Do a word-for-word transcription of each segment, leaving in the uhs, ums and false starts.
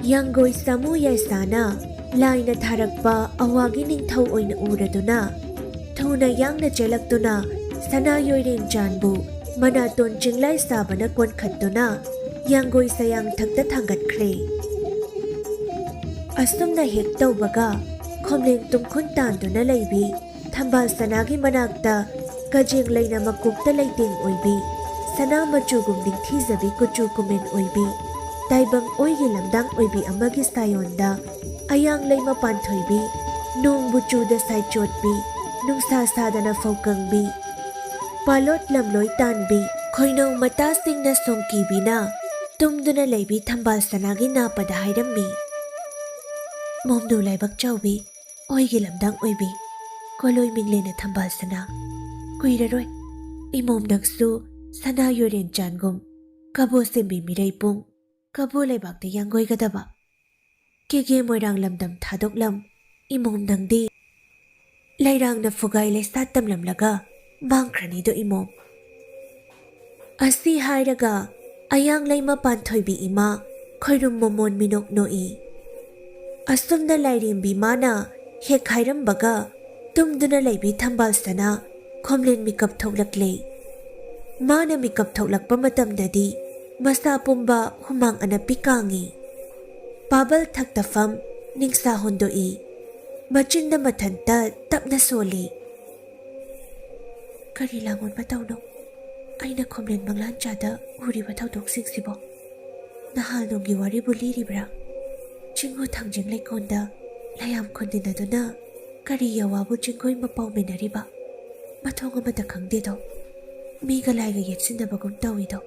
ꯌꯥꯡꯒꯣꯏ ꯁꯥꯃꯨ ꯌꯥꯏꯁꯥꯅ ꯂꯥꯏꯅ ꯊꯥꯔꯛꯄ ꯑꯋꯥꯒꯤ ꯅꯤꯡꯊꯧ ꯑꯣꯏꯅ ꯎꯔꯗꯨꯅ, ꯊꯨꯅ ꯌꯥꯡꯅ ꯆꯦꯜꯂꯛꯇꯨꯅ ꯁꯅꯥ ꯌꯣꯏꯔꯦꯟ ꯆꯥꯟꯕꯨ ꯃꯅꯥꯇꯣꯟ ꯆꯤꯡꯂꯥꯏ ꯁꯥꯕꯅ ꯀꯣꯟꯈꯠꯇꯨꯅ ꯌꯥꯡꯒꯣꯏ ꯁꯌꯥꯡꯊꯛꯇ ꯊꯥꯡꯒꯠꯈ꯭ꯔꯦ꯫ ꯑꯁꯨꯝꯅ ꯍꯦꯛ ꯇꯧꯕꯒ, ꯈꯣꯝꯂꯦꯟ ꯇꯨꯝꯈꯨꯟ ꯇꯥꯟꯗꯨꯅ ꯂꯩꯕꯤ ꯊꯝꯕꯥꯜ ꯁꯅꯥꯒꯤ ꯃꯅꯥꯛꯇ ꯀꯖꯦꯡ ꯂꯩꯅ ꯃꯀꯣꯛꯇ ꯂꯩꯇꯦꯡ ꯑꯣꯏꯕꯤ, ꯁꯅꯥ ꯃꯆꯨꯒꯨꯝ ꯅꯤꯡꯊꯤꯖꯕꯤ ꯀꯨꯆꯨ ꯀꯨꯃꯦꯟ ꯑꯣꯏꯕꯤ, ꯇꯥꯏꯕꯪ ꯑꯣꯏꯒꯤ ꯂꯝꯗꯥꯡ ꯑꯣꯏꯕꯤ ꯑꯃꯒꯤ ꯁꯥꯌꯣꯟꯗ ꯑꯌꯥꯡ ꯂꯩꯃ ꯄꯥꯟꯊꯣꯏꯕꯤ, ꯅꯣꯡꯕꯨ ꯆꯨꯗ ꯁꯥꯏꯆꯣꯠꯄꯤ, ꯅꯨꯡꯁꯥ ꯁꯥꯗꯅ ꯐꯧ ꯀꯪꯕꯤ, ꯄꯥꯂꯣꯠ ꯂꯝꯂꯣꯏ ꯇꯥꯟꯕꯤ, ꯈꯣꯏꯅꯧ ꯃꯇꯥꯁꯤꯡꯅ ꯁꯣꯡꯀꯤꯕꯤꯅ ꯇꯨꯝꯗꯨꯅ ꯂꯩꯕꯤ ꯊꯝꯕꯥꯜ ꯁꯅꯥꯒꯤ ꯅꯥꯄꯗ ꯍꯥꯏꯔꯝꯃꯤ꯫ ꯃꯣꯝꯅꯨ ꯂꯥꯏꯕꯛ ꯆꯥꯎꯕꯤ, ꯑꯣꯏꯒꯤ ꯂꯝꯗꯥꯡ ꯑꯣꯏꯕꯤ, ꯀꯣꯂꯣꯏ ꯃꯤꯡꯂꯦꯟꯅ ꯊꯝꯕꯥꯜ ꯁꯅꯥ, ꯀꯨꯏꯔꯔꯣꯏ ꯏꯃꯣꯝ ꯅꯪꯁꯨ ꯁꯅꯥ ꯌꯣꯏꯔꯦꯟ ꯆꯥꯟꯒꯨꯝ ꯀꯕꯣ ꯁꯦꯝꯕꯤ ꯃꯤꯔꯩ ꯄꯨꯡ ꯀꯕꯣ ꯂꯩꯕꯥꯛꯇ ꯌꯥꯡꯒꯣꯏꯒꯗꯕ꯫ ꯀꯦꯒꯦ ꯃꯣꯏꯔꯥꯡ ꯂꯝꯗꯝ ꯊꯥꯗꯣꯛꯂꯝ ꯏꯃꯣꯝ ꯅꯪꯗꯤ꯫ ꯂꯩꯔꯥꯡꯅ ꯐꯨꯒꯥꯏ ꯂꯩꯁꯥꯠ ꯇꯝꯂꯝꯂꯒ ꯃꯥꯡꯈ꯭ꯔꯅꯤꯗꯣ ꯏꯃꯣꯝ꯫ ꯑꯁꯤ ꯍꯥꯏꯔꯒ ꯑꯌꯥꯡ ꯂꯩꯃ ꯄꯥꯟꯊꯣꯏꯕꯤ ꯏꯃꯥ ꯈꯣꯏꯔꯨꯝ ꯃꯃꯣꯟ ꯃꯤꯅꯣꯛ ꯅꯣꯛꯏ꯫ ꯑꯁꯨꯝꯅ ꯂꯥꯏꯔꯦꯝꯕꯤ ꯃꯥꯅ ꯍꯦꯛ ꯍꯥꯏꯔꯝꯕꯒ ꯇꯨꯝꯗꯨꯅ ꯂꯩꯕꯤ ꯊꯝꯕꯥꯜ ꯁꯅꯥ ꯈꯣꯝꯂꯦꯟ ꯃꯤꯀꯞ ꯊꯣꯛꯂꯛꯂꯦ꯫ ꯃꯥꯅ ꯃꯤꯀꯞ ꯊꯣꯛꯂꯛꯄ ꯃꯇꯝꯗꯗꯤ ꯃꯁꯥ ꯄꯨꯝꯕ ꯍꯨꯃꯥꯡ ꯑꯅꯞꯄꯤ ꯀꯥꯡꯉꯤ꯫ ꯄꯥꯕꯜ ꯊꯛꯇꯐꯝ ꯅꯤꯡꯁꯥ ꯍꯣꯟꯗꯣꯛꯏ꯫ ꯃꯆꯤꯟꯗ ꯃꯊꯟꯇ ꯇꯞꯅ ꯁꯣꯜꯂꯤ꯫ ꯀꯔꯤ ꯂꯥꯡꯑꯣꯟꯕ ꯇꯧꯅꯣ? ꯑꯩꯅ ꯈꯣꯝꯂꯦꯟ ꯃꯪꯂꯥꯟꯆꯥꯗ ꯎꯔꯤꯕ ꯊꯧꯗꯣꯛꯁꯤꯡꯁꯤꯕꯣ? ꯅꯍꯥꯜ ꯅꯣꯡꯒꯤ ꯋꯥꯔꯤꯕꯨ ꯂꯤꯔꯤꯕ꯭ꯔꯥ? ꯆꯤꯡꯉꯨ ꯊꯥꯡꯖꯤꯡ ꯂꯩꯀꯣꯟꯗ ꯂꯩꯌꯥꯝ ꯈꯨꯟꯗꯤꯟꯅꯗꯨꯅ ꯀꯔꯤ ꯌꯋꯥꯕꯨ ꯆꯤꯡꯒꯣꯏ ꯃꯄꯥꯎ ꯃꯦꯟꯅꯔꯤꯕ? ꯃꯊꯣꯡ ꯑꯃꯇ ꯈꯪꯗꯦꯗꯣ꯫ ꯃꯤꯒ ꯂꯥꯏꯒ ꯌꯦꯠꯁꯤꯟꯅꯕꯒꯨꯝ ꯇꯧꯏꯗꯣ꯫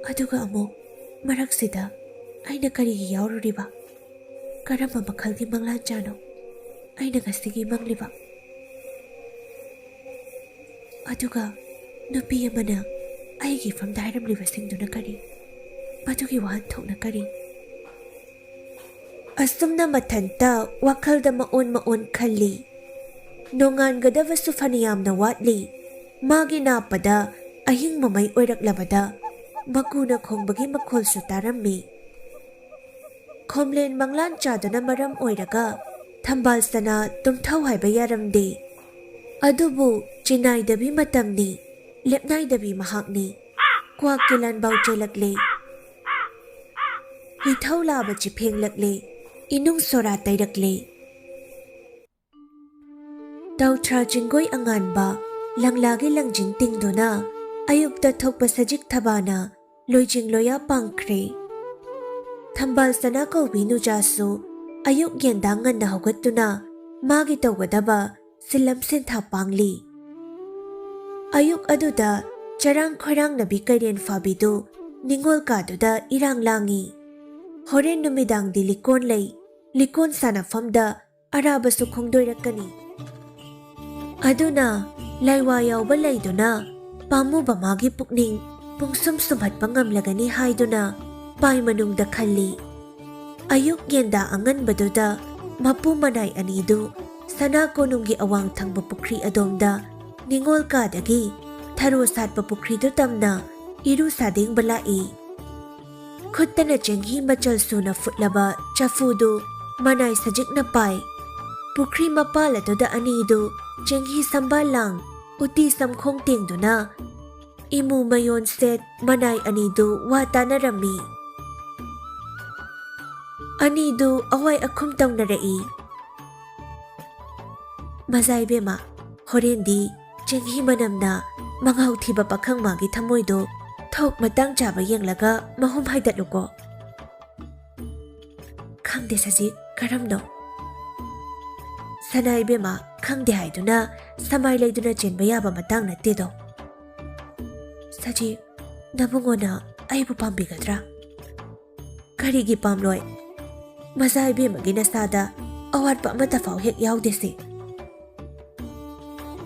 ꯑꯗꯨꯒ ꯑꯃꯨꯛ ꯃꯔꯛꯁꯤꯗ ꯑꯩꯅ ꯀꯔꯤꯒꯤ ꯌꯥꯎꯔꯨꯔꯤꯕ? ꯀꯔꯝꯕ ꯃꯈꯜꯒꯤ ꯃꯪꯂꯥꯟꯆꯥꯅꯣ ꯑꯩꯅ ꯉꯁꯤꯒꯤ ꯃꯪꯂꯤꯕ? ꯑꯗꯨꯒ ꯅꯨꯄꯤ ꯑꯃꯅ ꯑꯩꯒꯤ ꯏꯐꯝꯗ ꯍꯥꯏꯔꯝꯂꯤꯕꯁꯤꯡꯗꯨꯅ ꯀꯔꯤ? ꯃꯗꯨꯒꯤ ꯋꯥꯍꯟꯊꯣꯛꯅ ꯀꯔꯤ? ꯑꯁꯨꯝꯅ ꯃꯊꯟꯇ ꯋꯥꯈꯜꯗ ꯃꯑꯣꯟ ꯃꯑꯣꯟ ꯈꯜꯂꯤ꯫ ꯅꯣꯡꯉꯥꯟꯒꯗꯕꯁꯨ ꯐꯅꯌꯥꯝꯅ ꯋꯥꯠꯂꯤ꯫ ꯃꯥꯒꯤ ꯅꯥꯞꯄꯗ ꯑꯍꯤꯡ ꯃꯃꯩ ꯑꯣꯏꯔꯛꯂꯕꯗ ꯃꯀꯨꯅ ꯈꯣꯡꯕꯒꯤ ꯃꯈꯣꯜꯁꯨ ꯇꯥꯔꯝꯃꯤ꯫ ꯈꯣꯝꯂꯦꯟ ꯃꯪꯂꯥꯟ ꯆꯥꯗꯨꯅ ꯃꯔꯝ ꯑꯣꯏꯔꯒ ꯊꯝꯕꯥꯜ ꯁꯅꯥ ꯇꯨꯝꯊꯧ ꯍꯥꯏꯕ ꯌꯥꯔꯝꯗꯦ꯫ ꯑꯗꯨꯕꯨ ꯆꯤꯟꯅꯥꯏꯗꯕꯤ ꯃꯇꯝꯅꯤ, ꯂꯦꯞꯅꯥꯏꯗꯕꯤ ꯃꯍꯥꯛꯅꯤ꯫ ꯀ꯭ꯋꯥꯛꯀꯤ ꯂꯥꯟꯕꯥꯎ ꯆꯦꯜꯂꯛꯂꯦ꯫ ꯍꯨꯏꯊꯧ ꯂꯥꯕ ꯆꯤꯐꯦꯡꯂꯛꯂꯦ꯫ ꯏꯅꯨꯡ ꯁꯣꯔꯥ ꯇꯩꯔꯛꯂꯦ꯫ ꯇꯧꯊ꯭ꯔꯥ ꯆꯤꯡꯒꯣꯏ ꯑꯉꯥꯟꯕ ꯂꯪꯂꯥꯒꯤ ꯂꯪꯖꯤꯟ ꯇꯤꯡꯗꯨꯅ ꯑꯌꯨꯛꯇ ꯊꯣꯛꯄ ꯁꯖꯤꯛ ꯊꯕꯥꯅ ꯂꯣꯏꯖꯤꯡ ꯂꯣꯌꯥ ꯄꯥꯡꯈ꯭ꯔꯦ꯫ ꯊꯝꯕꯥꯜ ꯁꯅꯥ ꯀꯧꯕꯤ ꯅꯨꯖꯥꯁꯨ ꯑꯌꯨꯛ ꯌꯦꯟꯗꯥ ꯉꯟꯅ ꯍꯧꯒꯠꯇꯨꯅ ꯃꯥꯒꯤ ꯇꯧꯒꯗꯕ ꯁꯤꯜꯂꯝ ꯁꯤꯟꯊꯥ ꯄꯥꯡꯂꯤ꯫ ꯑꯌꯨꯛ ꯑꯗꯨꯗ ꯆꯔꯥꯡ ꯈꯣꯏꯔꯥꯡꯅꯕꯤ ꯀꯩꯔꯦꯟ ꯐꯥꯕꯤꯗꯨ ꯅꯤꯉꯣꯜ ꯀꯥꯗꯨꯗ ꯏꯔꯥꯡ ꯂꯥꯡꯏ꯫ ꯍꯣꯔꯦꯟ ꯅꯨꯃꯤꯗꯥꯡꯗꯤ ꯂꯤꯀꯣꯟ ꯂꯩ, ꯂꯤꯀꯣꯟ ꯁꯥꯟꯅꯐꯝꯗ ꯑꯔꯥꯕꯁꯨ ꯈꯣꯡꯗꯣꯏꯔꯛꯀꯅꯤ꯫ ꯑꯗꯨꯅ ꯂꯥꯏꯋꯥ ꯌꯥꯎꯕ ꯂꯩꯗꯨꯅ ꯄꯥꯝꯃꯨꯕ ꯃꯥꯒꯤ ꯄꯨꯛꯅꯤꯡ ꯄꯨꯡꯁꯨꯝ ꯁꯨꯝꯍꯠꯄ ꯉꯝꯂꯒꯅꯤ ꯍꯥꯏꯗꯨꯅ ꯄꯥꯏ ꯃꯅꯨꯡꯗ ꯈꯜꯂꯤ꯫ ꯑꯌꯨꯛ ꯌꯦꯟꯗꯥ ꯑꯉꯟꯕꯗꯨꯗ ꯃꯄꯨ ꯃꯅꯥꯏ ꯑꯅꯤꯗꯨ ꯁꯅꯥ ꯀꯣꯅꯨꯡꯒꯤ ꯑꯋꯥꯡ ꯊꯪꯕ ꯄꯨꯈ꯭ꯔꯤ ꯑꯗꯣꯝꯗ ꯅꯤꯉꯣꯜ ꯀꯥꯗꯒꯤ ꯊꯔꯣ ꯁꯥꯠꯄ ꯄꯨꯈ꯭ꯔꯤꯗꯨ ꯇꯝꯅ ꯏꯔꯨ ꯁꯥꯗꯦꯡꯕ ꯂꯥꯛꯏ꯫ ꯈꯨꯠꯇꯅ ꯆꯦꯡꯍꯤ ꯃꯆꯜ ꯁꯨꯅ ꯐꯨꯠꯂꯕ ꯆꯐꯨꯗꯨ ꯃꯅꯥꯏ ꯁꯖꯤꯛꯅ ꯄꯥꯏ꯫ ꯄꯨꯈ꯭ꯔꯤ ꯃꯄꯥꯜ ꯑꯗꯨꯗ ꯑꯅꯤꯗꯨ ꯆꯦꯡꯍꯤ ꯁꯝꯕꯥꯜ ꯂꯥꯡ ꯎꯇꯤ ꯁꯝꯈꯣꯡ ꯇꯦꯡꯗꯨꯅ ꯏꯃꯨ ꯃꯌꯣꯟ ꯁꯦꯠ ꯃꯅꯥꯏ ꯑꯅꯤꯗꯨ ꯋꯥ ꯇꯥꯅꯔꯝꯃꯤ꯫ ꯑꯅꯤꯗꯨ ꯑꯋꯥꯏ ꯑꯈꯨꯝ ꯇꯧꯅꯔꯛꯏ꯫ ꯃꯖꯥ ꯏꯕꯦꯝꯃ, ꯍꯣꯔꯦꯟꯗꯤ ꯆꯦꯡꯍꯤ ꯃꯅꯝꯅ ꯃꯉꯥꯎ ꯊꯤꯕ ꯄꯥꯈꯪ ꯃꯥꯒꯤ ꯊꯃꯣꯏꯗꯣ ꯊꯣꯛ ꯃꯇꯥꯡ ꯆꯥꯕ ꯌꯦꯡꯂꯒ ꯃꯍꯨꯝ ꯍꯥꯏꯗꯠꯂꯨꯀꯣ꯫ ꯈꯪꯗꯦ ꯁꯖꯤꯛ, ꯀꯔꯝꯅꯣ? ꯁꯅꯥ ꯏꯕꯦꯝꯃ, ꯈꯪꯗꯦ ꯍꯥꯏꯗꯨꯅ ꯁꯃꯥꯏ ꯂꯩꯗꯨꯅ ꯆꯦꯟꯕ ꯌꯥꯕ ꯃꯇꯥꯡ ꯅꯠꯇꯦꯗꯣ꯫ ꯁꯖꯤꯛ, ꯅꯕꯨꯡꯉꯣꯅ ꯑꯩꯕꯨ ꯄꯥꯝꯕꯤꯒꯗ꯭ꯔꯥ? ꯀꯔꯤꯒꯤ ꯄꯥꯝꯂꯣꯏ? ꯃꯖꯥ ꯏꯕꯦꯝꯃꯒꯤ ꯅꯁꯥꯗ ꯑꯋꯥꯠꯄ ꯑꯃꯠꯇ ꯐꯥꯎ ꯍꯦꯛ ꯌꯥꯎꯗꯦꯁꯦ꯫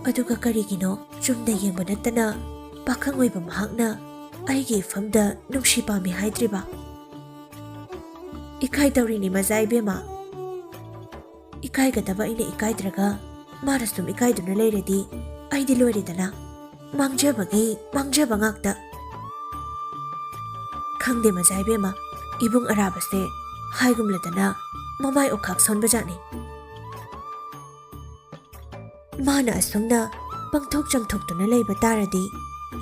ꯑꯗꯨꯒ ꯀꯔꯤꯒꯤꯅꯣ ꯆꯨꯝꯅ ꯌꯦꯡꯕ ꯅꯠꯇꯅ ꯄꯥꯈꯪ ꯑꯣꯏꯕ ꯃꯍꯥꯛꯅ ꯑꯩꯒꯤ ꯏꯐꯝꯗ ꯅꯨꯡꯁꯤ ꯄꯥꯝꯃꯤ ꯍꯥꯏꯗ꯭ꯔꯤꯕ? ꯏꯀꯥꯏ ꯇꯧꯔꯤꯅꯤ ꯃꯖꯥ ꯏꯕꯦꯝꯃ꯫ ꯏꯀꯥꯏꯒꯗꯕ ꯑꯩꯅ ꯏꯀꯥꯏꯗ꯭ꯔꯒ ꯃꯥꯅ ꯁꯨꯝ ꯏꯀꯥꯏꯗꯨꯅ ꯂꯩꯔꯗꯤ ꯑꯩꯗꯤ ꯂꯣꯏꯔꯦꯗꯅ꯫ ꯃꯥꯡꯖꯕꯒꯤ ꯃꯥꯡꯖꯕ ꯉꯥꯛꯇ꯫ ꯈꯪꯗꯦ ꯃꯖꯥ ꯏꯕꯦꯝꯃ, ꯏꯕꯨꯡ ꯑꯔꯥꯕꯁꯦ ꯍꯥꯏꯒꯨꯝꯂꯗꯅ ꯃꯃꯥꯏ ꯑꯣꯈꯥꯛ ꯁꯣꯟꯕꯖꯥꯠꯅꯤ꯫ ꯃꯥꯅ ꯑꯁꯨꯝꯅ ꯄꯪꯊꯣꯛ ꯆꯝꯊꯣꯛꯇꯨꯅ ꯂꯩꯕ ꯇꯥꯔꯗꯤ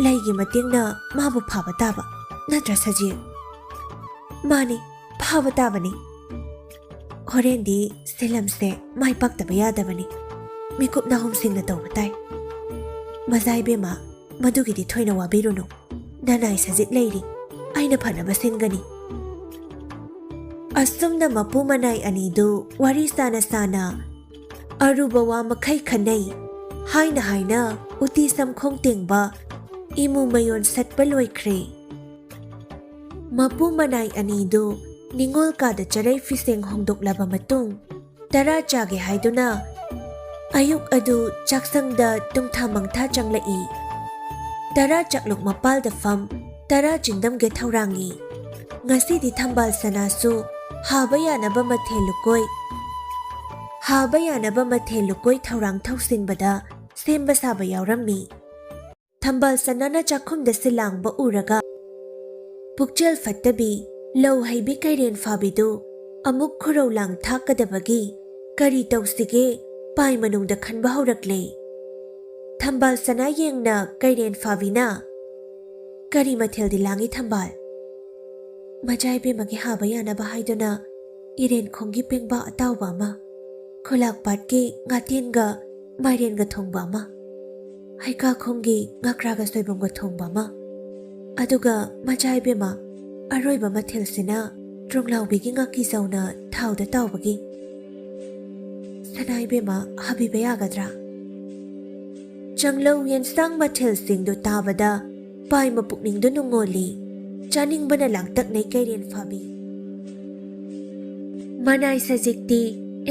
ꯂꯩꯒꯤ ꯃꯇꯦꯡꯅ ꯃꯥꯕꯨ ꯐꯥꯕ ꯇꯥꯕ, ꯅꯠꯇ꯭ꯔ ꯁꯖꯤꯛ? ꯃꯥꯅꯤ, ꯐꯥꯕ ꯇꯥꯕꯅꯤ꯫ ꯍꯣꯔꯦꯟꯗꯤ ꯁꯤꯂꯝꯁꯦ ꯃꯥꯏ ꯄꯥꯛꯇꯕ ꯌꯥꯗꯕꯅꯤ꯫ ꯃꯤꯀꯨꯞ ꯅꯥꯍꯨꯝꯁꯤꯡꯅ ꯇꯧꯕ ꯇꯥꯏ꯫ ꯃꯖꯥ ꯏꯕꯦꯝꯃ, ꯃꯗꯨꯒꯤꯗꯤ ꯊꯣꯏꯅ ꯋꯥꯕꯤꯔꯨꯅꯨ꯫ ꯅꯅꯥꯏ ꯁꯖꯤꯛ ꯂꯩꯔꯤ, ꯑꯩꯅ ꯐꯅꯕ ꯁꯤꯟꯒꯅꯤ꯫ ꯑꯁꯨꯝꯅ ꯃꯄꯨ ꯃꯅꯥꯏ ꯑꯅꯤꯗꯨ ꯋꯥꯔꯤ ꯁꯥꯅ ꯁꯥꯅ ꯑꯔꯨꯕ ꯋꯥ ꯃꯈꯩ ꯈꯟꯅꯩ꯫ ꯍꯥꯏꯅ ꯍꯥꯏꯅ ꯎꯇꯤ ꯁꯝꯈꯣꯡ ꯇꯦꯡꯕ, ꯏꯃꯨ ꯃꯌꯣꯟ ꯁꯠꯄ ꯂꯣꯏꯈ꯭ꯔꯦ꯫ ꯃꯄꯨ ꯃꯅꯥꯏ ꯑꯅꯤꯗꯨ ꯅꯤꯉꯣꯜ ꯀꯥꯗ ꯆꯔꯩ ꯐꯤꯁꯦꯡ ꯍꯣꯡꯗꯣꯛꯂꯕ ꯃꯇꯨꯡ, ꯇꯔꯥ ꯆꯥꯒꯦ ꯍꯥꯏꯗꯨꯅ ꯑꯌꯨꯛ ꯑꯗꯨ ꯆꯥꯛꯁꯪꯗ ꯇꯨꯡꯊꯥ ꯃꯪꯊꯥ ꯆꯪꯂꯛꯏ꯫ ꯇꯔꯥ ꯆꯥꯛꯂꯨꯛ ꯃꯄꯥꯜꯗ ꯐꯝ, ꯇꯔꯥ ꯆꯤꯟꯗꯝꯒꯦ ꯊꯧꯔꯥꯡꯉꯤ꯫ ꯉꯁꯤꯗꯤ ꯊꯝꯕꯥꯜ ꯁꯅꯥꯁꯨ ꯍꯥꯕ ꯌꯥꯅꯕ ꯃꯊꯦꯜ ꯂꯨꯀꯣꯏ, ꯍꯥꯕ ꯌꯥꯅꯕ ꯃꯊꯦꯜ ꯂꯨꯀꯣꯏ ꯊꯧꯔꯥꯡ ꯊꯧꯁꯤꯟꯕꯗ ꯁꯦꯝꯕ ꯁꯥꯕ ꯌꯥꯎꯔꯝꯃꯤ꯫ ꯊꯝꯕꯥꯜ ꯁꯅꯥꯅ ꯆꯥꯛꯈꯨꯝꯗ ꯁꯤꯜ ꯂꯥꯡꯕ ꯎꯔꯒ, ꯄꯨꯛꯆꯦꯜ ꯐꯠꯇꯕꯤ, ꯂꯧ ꯍꯩꯕꯤ ꯀꯩꯔꯦꯟ ꯐꯥꯕꯤꯗꯨ ꯑꯃꯨꯛ ꯈꯨꯔꯧ ꯂꯥꯡ ꯊꯥꯛꯀꯗꯕꯒꯤ ꯀꯔꯤ ꯇꯧꯁꯤꯒꯦ ꯄꯥꯏ ꯃꯅꯨꯡꯗ ꯈꯟꯕ ꯍꯧꯔꯛꯂꯦ꯫ ꯊꯝꯕꯥꯜ ꯁꯅꯥ ꯌꯦꯡꯅ ꯀꯩꯔꯦꯟ ꯐꯥꯕꯤꯅ, "ꯀꯔꯤ ꯃꯊꯦꯜꯗꯤ ꯂꯥꯡꯉꯤ ꯊꯝꯕꯥꯜ?" ꯃꯖꯥ ꯏꯕꯦꯝꯃꯒꯤ ꯍꯥꯕ ꯌꯥꯅꯕ ꯍꯥꯏꯗꯨꯅ ꯏꯔꯦꯟꯈꯣꯡꯒꯤ ꯄꯦꯡꯕꯥ ꯑꯇꯥꯎꯕ ꯑꯃ, ꯈꯨꯂꯥꯛꯄꯥꯠꯀꯤ ꯉꯥꯇꯦꯟꯒ ꯃꯥꯏꯔꯦꯟꯒ ꯊꯣꯡꯕ ꯑꯃ, ꯍꯩꯀꯥꯈꯣꯡꯒꯤ ꯉꯀ꯭ꯔꯥꯒ ꯁꯣꯏꯕꯨꯝꯒ ꯊꯣꯡꯕ ꯑꯃ, ꯑꯗꯨꯒ ꯃꯖꯥ ꯏꯕꯦꯝꯃ, ꯑꯔꯣꯏꯕ ꯃꯊꯦꯜꯁꯤꯅ ꯇ꯭ꯔꯣꯡꯂꯥꯎꯕꯤꯒꯤ ꯉꯥꯀꯤ ꯆꯧꯅ ꯊꯥꯎꯗ ꯇꯥꯎꯕꯒꯤ꯫ ꯁꯅꯥ ꯏꯕꯦꯝꯃ, ꯍꯥꯕꯤꯕ ꯌꯥꯒꯗ꯭ꯔꯥ? ꯆꯪꯂꯧ ꯌꯦꯟꯁꯥꯡ ꯃꯊꯦꯜꯁꯤꯡꯗꯨ ꯇꯥꯕꯗ ꯄꯥꯏ ꯃꯄꯨꯛꯅꯤꯡꯗꯨ ꯅꯨꯡꯉꯣꯜꯂꯤ꯫ ꯆꯥꯅꯤꯡꯕꯅ ꯂꯥꯡꯇꯛꯅꯩ ꯀꯩꯔꯦꯟ ꯐꯥꯕꯤ꯫ ꯃꯅꯥꯏ ꯁꯖꯤꯛꯇꯤ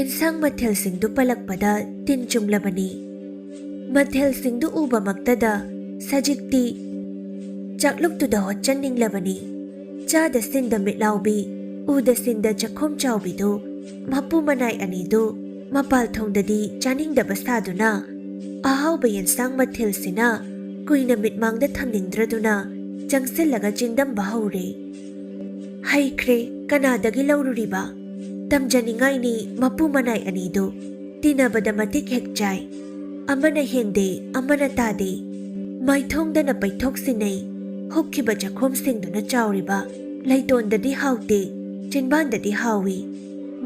ꯏꯟꯁꯥꯡ ꯃꯊꯦꯜꯁꯤꯡꯗꯨ ꯄꯜꯂꯛꯄꯗ ꯇꯤꯟ ꯆꯨꯝꯂꯕꯅꯤ꯫ ꯃꯊꯦꯜꯁꯤꯡꯗꯨ ꯎꯕꯃꯛꯇꯗ ꯁꯖꯤꯛꯇꯤ ꯆꯥꯛꯂꯨꯛꯇꯨꯗ ꯍꯣꯠꯆꯟꯅꯤꯡꯂꯕꯅꯤ꯫ ꯆꯥꯗ ꯁꯤꯟꯗ ꯃꯤꯠ ꯂꯥꯎꯕꯤ, ꯎꯗ ꯁꯤꯟꯗ ꯆꯈꯣꯝ ꯆꯥꯎꯕꯤꯗꯨ ꯃꯄꯨ ꯃꯅꯥꯏ ꯑꯅꯤꯗꯨ ꯃꯄꯥꯜ ꯊꯣꯡꯗꯗꯤ ꯆꯥꯅꯤꯡꯗꯕ ꯁꯥꯗꯨꯅ, ꯑꯍꯥꯎꯕ ꯌꯦꯟꯁꯥꯡ ꯃꯊꯦꯜꯁꯤꯅ ꯀꯨꯏꯅ ꯃꯤꯠꯃꯥꯡꯗ ꯊꯝꯅꯤꯡꯗ꯭ꯔꯗꯨꯅ ꯆꯪꯁꯤꯜꯂꯒ ꯆꯤꯟꯗꯝꯕ ꯍꯧꯔꯦ꯫ ꯍꯩꯈ꯭ꯔꯦ, ꯀꯅꯥꯗꯒꯤ ꯂꯧꯔꯨꯔꯤꯕ? ꯇꯝꯖꯅꯤꯡꯉꯥꯏꯅꯤ ꯃꯄꯨ ꯃꯅꯥꯏ ꯑꯅꯤꯗꯨ꯫ ꯇꯤꯟꯅꯕꯗ ꯃꯇꯤꯛ ꯍꯦꯛ ꯆꯥꯏ꯫ ꯑꯃꯅ ꯍꯦꯟꯗꯦ, ꯑꯃꯅ ꯇꯥꯗꯦ꯫ ꯃꯥꯏꯊꯣꯡꯗꯅ ꯄꯩꯊꯣꯛ ꯁꯤꯟꯅꯩ꯫ ꯍꯨꯛꯈꯤꯕ ꯆꯈꯣꯝꯁꯤꯡꯗꯨꯅ ꯆꯥꯎꯔꯤꯕ ꯂꯩꯇꯣꯟꯗꯗꯤ ꯍꯥꯎꯇꯦ, ꯆꯤꯟꯕꯥꯟꯗꯗꯤ ꯍꯥꯎꯏ꯫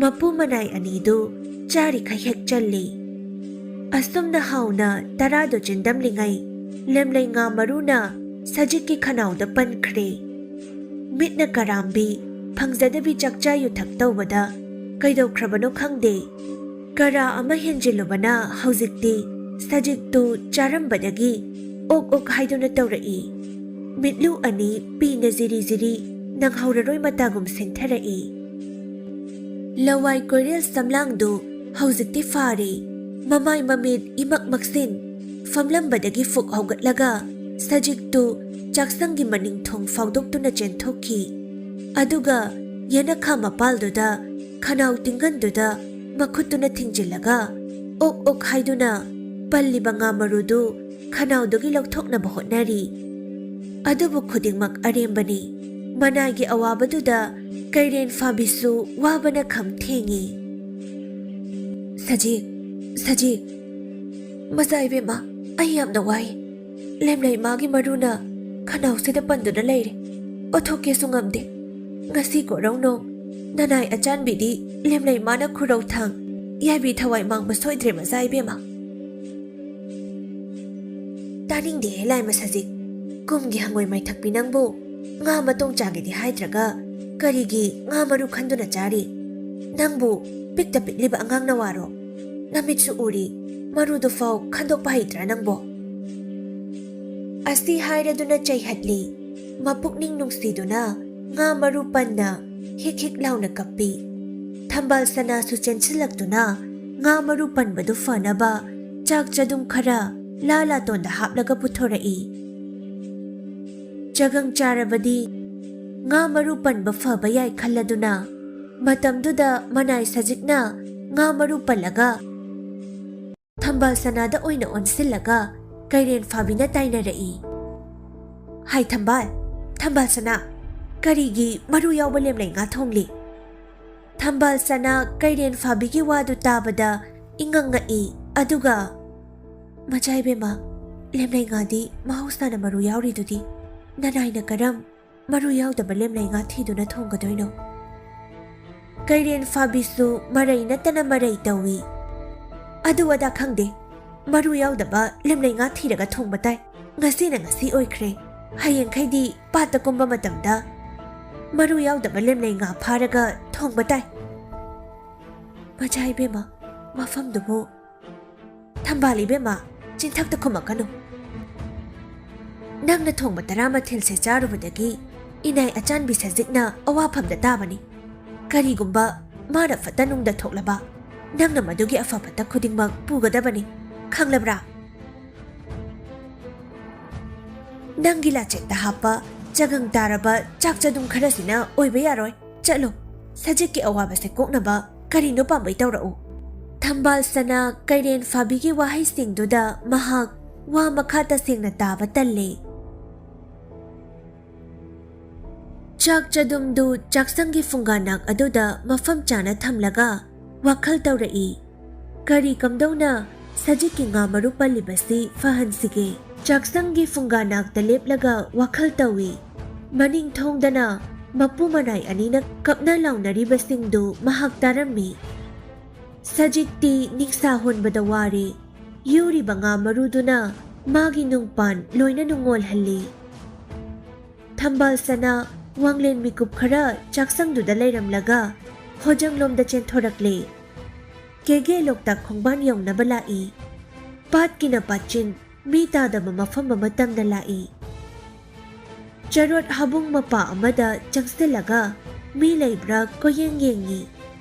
ꯃꯄꯨ ꯃꯅꯥꯏ ꯑꯅꯤꯗꯨ ꯆꯥꯔꯤꯈꯩ ꯍꯦꯛ ꯆꯜꯂꯤ꯫ ꯑꯁꯨꯝꯅ ꯍꯥꯎꯅ ꯇꯔꯥꯗꯣ ꯆꯤꯟꯗꯝꯂꯤꯉꯩ, ꯂꯦꯝꯂꯩ ꯉꯥ ꯃꯔꯨꯅ ꯁꯖꯤꯛꯀꯤ ꯈꯅꯥꯎꯗ ꯄꯟꯈ꯭ꯔꯦ꯫ ꯃꯤꯠꯅ ꯀꯔꯥꯝꯕꯤ, ꯐꯪꯖꯗꯕꯤ ꯆꯥꯛꯆꯥ ꯌꯨꯊꯛ ꯇꯧꯕꯗ ꯀꯩꯗꯧꯈ꯭ꯔꯕꯅꯣ ꯈꯪꯗꯦ꯫ ꯀꯔꯥ ꯑꯃ ꯍꯦꯟꯖꯤꯜꯂꯨꯕꯅ ꯍꯧꯖꯤꯛꯇꯤ ꯁꯖꯤꯛꯇꯨ ꯆꯥꯔꯝꯕꯗꯒꯤ ꯑꯣꯛ ꯑꯣꯛ ꯍꯥꯏꯗꯨꯅ ꯇꯧꯔꯛꯏ꯫ ꯃꯤꯠꯂꯨ ꯑꯅꯤ ꯄꯤꯅ ꯖꯤꯔꯤ ꯖꯤꯔꯤ ꯅꯪꯍꯧꯔꯔꯣꯏ ꯃꯇꯥꯒꯨꯝ ꯁꯤꯟꯊꯔꯛꯏ꯫ ꯂꯋꯥꯏ ꯀꯣꯏꯔꯦꯜ ꯁꯝꯂꯥꯡꯗꯨ ꯍꯧꯖꯤꯛꯇꯤ ꯐꯥꯔꯦ꯫ ꯃꯃꯥꯏ ꯃꯃꯤꯠ ꯏꯃꯛ ꯃꯛꯁꯤꯟ, ꯐꯝꯂꯝꯕꯗꯒꯤ ꯐꯨꯛ ꯍꯧꯒꯠꯂꯒ ꯁꯖꯤꯛꯇꯨ ꯆꯥꯛꯁꯪꯒꯤ ꯃꯅꯤꯡ ꯊꯣꯡ ꯐꯥꯎꯗꯣꯛꯇꯨꯅ ꯆꯦꯟꯊꯣꯛꯈꯤ꯫ ꯑꯗꯨꯒ ꯌꯦꯅꯈꯥ ꯃꯄꯥꯜꯗꯨꯗ ꯈꯅꯥꯎ ꯇꯤꯡꯒꯟꯗꯨꯗ ꯃꯈꯨꯠꯇꯨꯅ ꯊꯤꯡꯖꯤꯜꯂꯒ ꯑꯣꯛ ꯑꯣꯛ ꯍꯥꯏꯗꯨꯅ ꯄꯜꯂꯤꯕ ꯉꯥ ꯃꯔꯨꯗꯨ ꯈꯅꯥꯎꯗꯒꯤ ꯂꯧꯊꯣꯛꯅꯕ ꯍꯣꯠꯅꯔꯤ꯫ ꯑꯗꯨꯕꯨ ꯈꯨꯗꯤꯡꯃꯛ ꯑꯔꯦꯝꯕꯅꯤ꯫ ꯃꯅꯥꯏꯒꯤ ꯑꯋꯥꯕꯗꯨꯗ ꯀꯩꯔꯦꯟ ꯐꯥꯕꯤꯁꯨ ꯋꯥꯕꯅ ꯈꯝ ꯊꯦꯡꯏ꯫ "ꯁꯖꯤꯛ, ꯁꯖꯤꯛ, ꯃꯆꯥ ꯏꯕꯦꯝꯃ, ꯑꯩ ꯌꯥꯝꯅ ꯋꯥꯏ꯫ ꯂꯦꯝꯂꯩ ꯃꯥꯒꯤ ꯃꯔꯨꯅ ꯈꯅꯥꯎꯁꯤꯗ ꯄꯟꯗꯨꯅ ꯂꯩꯔꯦ꯫ ꯑꯣꯊꯣꯛꯀꯦꯁꯨ ꯉꯝꯗꯦ꯫ ꯉꯁꯤ ꯀꯣꯔꯧꯅꯣ ꯅꯅꯥꯏ ꯑꯆꯥꯟꯕꯤꯗꯤ ꯂꯦꯝꯂꯩ ꯃꯥꯅ ꯈꯨꯔꯧ ꯊꯥꯡ, ꯌꯥꯏꯕꯤ ꯊꯋꯥꯏ ꯃꯥꯡꯕ ꯁꯣꯏꯗ꯭ꯔꯦ, ꯃꯆꯥ ꯏꯕꯦꯝꯃ꯫" "ꯇꯥꯅꯤꯡꯗꯦꯍꯦ ꯂꯥꯏꯃ ꯁꯖꯤꯛ, ꯀꯨꯝꯒꯤ ꯍꯪꯉꯣꯏ ꯃꯥꯏꯊꯛꯄꯤ ꯅꯪꯕꯨ ꯉꯥ ꯃꯇꯣꯡ ꯆꯥꯒꯦꯗꯤ ꯍꯥꯏꯗ꯭ꯔꯒ ꯀꯔꯤꯒꯤ ꯉꯥ ꯃꯔꯨ ꯈꯟꯗꯨꯅ ꯆꯥꯔꯤ? ꯅꯪꯕꯨ ꯄꯤꯛꯇ ꯄꯤꯛꯂꯤꯕ ꯑꯉꯥꯡꯅ ꯋꯥꯔꯣ? ꯅꯃꯤꯠꯁꯨ ꯎꯔꯤ, ꯃꯔꯨꯗꯨꯐꯥꯎ ꯈꯟꯗꯣꯛꯄ ꯍꯩꯇ꯭ꯔꯥ ꯅꯪꯕꯣ?" ꯑꯁꯤ ꯍꯥꯏꯔꯗꯨꯅ ꯆꯩꯍꯠꯂꯤ꯫ ꯃꯄꯨꯛꯅꯤꯡ ꯅꯨꯡꯁꯤꯗꯨꯅ ꯉꯥ ꯃꯔꯨ ꯄꯟꯅ ꯍꯤꯛ ꯍꯤꯛ ꯂꯥꯎꯅ ꯀꯞꯄꯤ꯫ ꯊꯝꯕꯥꯜ ꯁꯅꯥꯁꯨ ꯆꯦꯟꯁꯤꯜꯂꯛꯇꯨꯅ ꯉꯥ ꯃꯔꯨ ꯄꯟꯕꯗꯨ ꯐꯅꯕ ꯆꯥꯛ ꯆꯗꯨꯝ ꯈꯔ ꯂꯥ ꯂꯥꯇꯣꯟꯗ ꯍꯥꯞꯂꯒ ꯄꯨꯊꯣꯔꯛꯏ꯫ ꯆꯒꯪ ꯆꯥꯔꯕꯗꯤ ꯉꯥ ꯃꯔꯨ ꯄꯟꯕ ꯐꯕ ꯌꯥꯏ ꯈꯜꯂꯗꯨꯅ ꯃꯇꯝꯗꯨꯗ ꯃꯅꯥꯏ ꯁꯖꯤꯛꯅ ꯉꯥ ꯃꯔꯨ ꯄꯜꯂꯒ ꯊꯝꯕꯥꯜ ꯁꯅꯥꯗ ꯑꯣꯏꯅ ꯑꯣꯟꯁꯤꯜꯂꯒ ꯀꯩꯔꯦꯟ ꯐꯥꯕꯤꯅ ꯇꯥꯏꯅꯔꯛꯏ꯫ "ꯍꯥꯏ ꯊꯝꯕꯥꯜ, ꯊꯝꯕꯥꯜ ꯁꯅꯥ, ꯀꯔꯤꯒꯤ ꯃꯔꯨ ꯌꯥꯎꯕ ꯂꯦꯝꯂꯩ ꯉꯥ ꯊꯣꯡꯂꯤ? ꯊꯝꯕꯥꯜ ꯁꯅꯥ ꯀꯩꯔꯦꯟ ꯐꯥꯕꯤꯒꯤ ꯋꯥꯗꯨ ꯇꯥꯕꯗ ꯏꯉꯛ ꯉꯛꯏ꯫ ꯑꯗꯨꯒ, "ꯃꯆꯥ ꯏꯕꯦꯝꯃ, ꯂꯦꯝꯂꯩ ꯉꯥꯗꯤ ꯃꯍꯧꯁꯥꯅ ꯃꯔꯨ ꯌꯥꯎꯔꯤꯗꯨꯗꯤ, ꯅꯅꯥꯏꯅ ꯀꯔꯝ ꯃꯔꯨ ꯌꯥꯎꯗꯕ ꯂꯦꯝꯂꯩ ꯉꯥ ꯊꯤꯗꯨꯅ ꯊꯣꯡꯒꯗꯣꯏꯅꯣ?" ꯀꯩꯔꯦꯟ ꯐꯥꯕꯤꯁꯨ ꯃꯔꯩ ꯅꯠꯇꯅ ꯃꯔꯩ ꯇꯧꯏ꯫ "ꯑꯗꯨ ꯑꯗꯥ ꯈꯪꯗꯦ, ꯃꯔꯨ ꯌꯥꯎꯗꯕ ꯂꯦꯝꯂꯩ ꯉꯥ ꯊꯤꯔꯒ ꯊꯣꯡꯕ ꯇꯥꯏ꯫ ꯉꯁꯤꯅ ꯉꯁꯤ ꯑꯣꯏꯈ꯭ꯔꯦ, ꯍꯌꯦꯡꯈꯩꯗꯤ ꯄꯥꯠꯇ ꯀꯨꯝꯕ ꯃꯇꯝꯗ ꯃꯔꯨ ꯌꯥꯎꯗꯕ ꯂꯦꯝꯂꯩ ꯉꯥ ꯐꯥꯔꯒ ꯊꯣꯡꯕ ꯇꯥꯏ꯫" "ꯃꯆꯥ ꯏꯕꯦꯝꯃ, ꯃꯐꯝꯗꯨꯕꯨ..." "ꯊꯝꯕꯥꯜ ꯏꯕꯦꯝꯃ, ꯆꯤꯟꯊꯛꯇ ꯈꯨꯝꯃꯛꯀꯅꯨ꯫ ꯅꯪꯅ ꯊꯣꯡꯕ ꯇꯔꯥ ꯃꯊꯦꯜꯁꯦ ꯆꯥꯔꯨꯕꯗꯒꯤ ꯏꯅꯥꯏ ꯑꯆꯥꯟꯕꯤ ꯁꯖꯤꯛꯅ ꯑꯋꯥꯐꯝꯗ ꯇꯥꯕꯅꯤ꯫ ꯀꯔꯤꯒꯨꯝꯕ ꯃꯥꯅ ꯐꯠꯇ ꯅꯨꯡꯗ ꯊꯣꯛꯂꯕ, ꯅꯪꯅ ꯃꯗꯨꯒꯤ ꯑꯐ ꯐꯠꯇ ꯈꯨꯗꯤꯡꯃꯛ ꯄꯨꯒꯗꯕꯅꯤ, ꯈꯪꯂꯕ꯭ꯔꯥ? ꯅꯪꯒꯤ ꯂꯥꯆꯦꯛꯇ ꯍꯥꯞꯄ ꯆꯒꯪ ꯇꯥꯔꯕ ꯆꯥꯛ ꯆꯗꯨꯝ ꯈꯔꯁꯤꯅ ꯑꯣꯏꯕ ꯌꯥꯔꯣꯏ꯫ ꯆꯠꯂꯣ, ꯁꯖꯤꯛꯀꯤ ꯑꯋꯥꯕꯁꯦ ꯀꯣꯛꯅꯕ ꯀꯔꯤꯅꯣ ꯄꯥꯝꯕꯩ ꯇꯧꯔꯛꯎ꯫" ꯊꯝꯕꯥꯜ ꯁꯅꯥ ꯀꯩꯔꯦꯟ ꯐꯥꯕꯤꯒꯤ ꯋꯥꯍꯩꯁꯤꯡꯗꯨꯗ ꯃꯍꯥꯛ ꯋꯥ ꯃꯈꯥ ꯇꯁꯦꯡꯅ ꯇꯥꯕ ꯇꯜꯂꯦ꯫ ꯆꯥꯛ ꯆꯗꯨꯝꯗꯨ ꯆꯥꯛꯁꯪꯒꯤ ꯐꯨꯡꯒꯥ ꯅꯥꯛ ꯑꯗꯨꯗ ꯃꯐꯝ ꯆꯥꯅ ꯊꯝꯂꯒ ꯋꯥꯈꯜ ꯇꯧꯔꯛꯏ꯫ ꯀꯔꯤ ꯀꯝꯗꯧꯅ ꯁꯖꯤꯛꯀꯤ ꯉꯥ ꯃꯔꯨ ꯄꯜꯂꯤꯕꯁꯤ ꯐꯍꯟꯁꯤꯒꯦ? ꯆꯥꯛꯁꯪꯒꯤ ꯐꯨꯡꯒꯥ ꯅꯥꯛꯇ ꯂꯦꯞꯂꯒ ꯋꯥꯈꯜ ꯇꯧꯏ꯫ ꯃꯅꯤꯡ ꯊꯣꯡꯗꯅ ꯃꯄꯨ ꯃꯅꯥꯏ ꯑꯅꯤꯅ ꯀꯞꯅ ꯂꯥꯎꯅꯔꯤꯕꯁꯤꯡꯗꯨ ꯃꯍꯥꯛ ꯇꯥꯔꯝꯃꯤ꯫ ꯁꯖꯤꯛꯇꯤ ꯅꯤꯡꯁꯥ ꯍꯣꯟꯕꯗ ꯋꯥꯔꯦ꯫ ꯌꯨꯔꯤꯕ ꯉꯥ ꯃꯔꯨꯗꯨꯅ ꯃꯥꯒꯤ ꯅꯨꯡꯄꯥꯟ ꯂꯣꯏꯅ ꯅꯨꯡꯉꯣꯜꯍꯜꯂꯤ꯫ ꯊꯝꯕꯥꯜ ꯁꯅꯥ ꯋꯥꯡꯂꯦꯟ ꯃꯤꯀꯨꯞ ꯈꯔ ꯆꯥꯛꯁꯪꯗꯨꯗ ꯂꯩꯔꯝꯂꯒ ꯍꯣꯖꯪꯂꯣꯝꯗ ꯆꯦꯟꯊꯣꯔꯛꯂꯦ꯫ ꯀꯦꯒꯦ ꯂꯣꯛꯇꯥꯛ ꯈꯣꯡꯕꯥꯟ ꯌꯧꯅꯕ ꯂꯥꯛꯏ꯫ ꯄꯥꯠꯀꯤꯅ ꯄꯥꯠꯆꯤꯟ, ꯃꯤ ꯇꯥꯗꯕ ꯃꯐꯝ ꯑꯃ ꯇꯝꯅ ꯂꯥꯛꯏ꯫ ꯆꯔꯣꯠ ꯍꯥꯕꯨꯡ ꯃꯄꯥ ꯑꯃꯗ ꯆꯪꯁꯤꯜꯂꯒ ꯃꯤ ꯂꯩꯕ꯭ꯔꯥ ꯀꯣꯏꯌꯦꯡ ꯌꯦꯡꯉꯤ꯫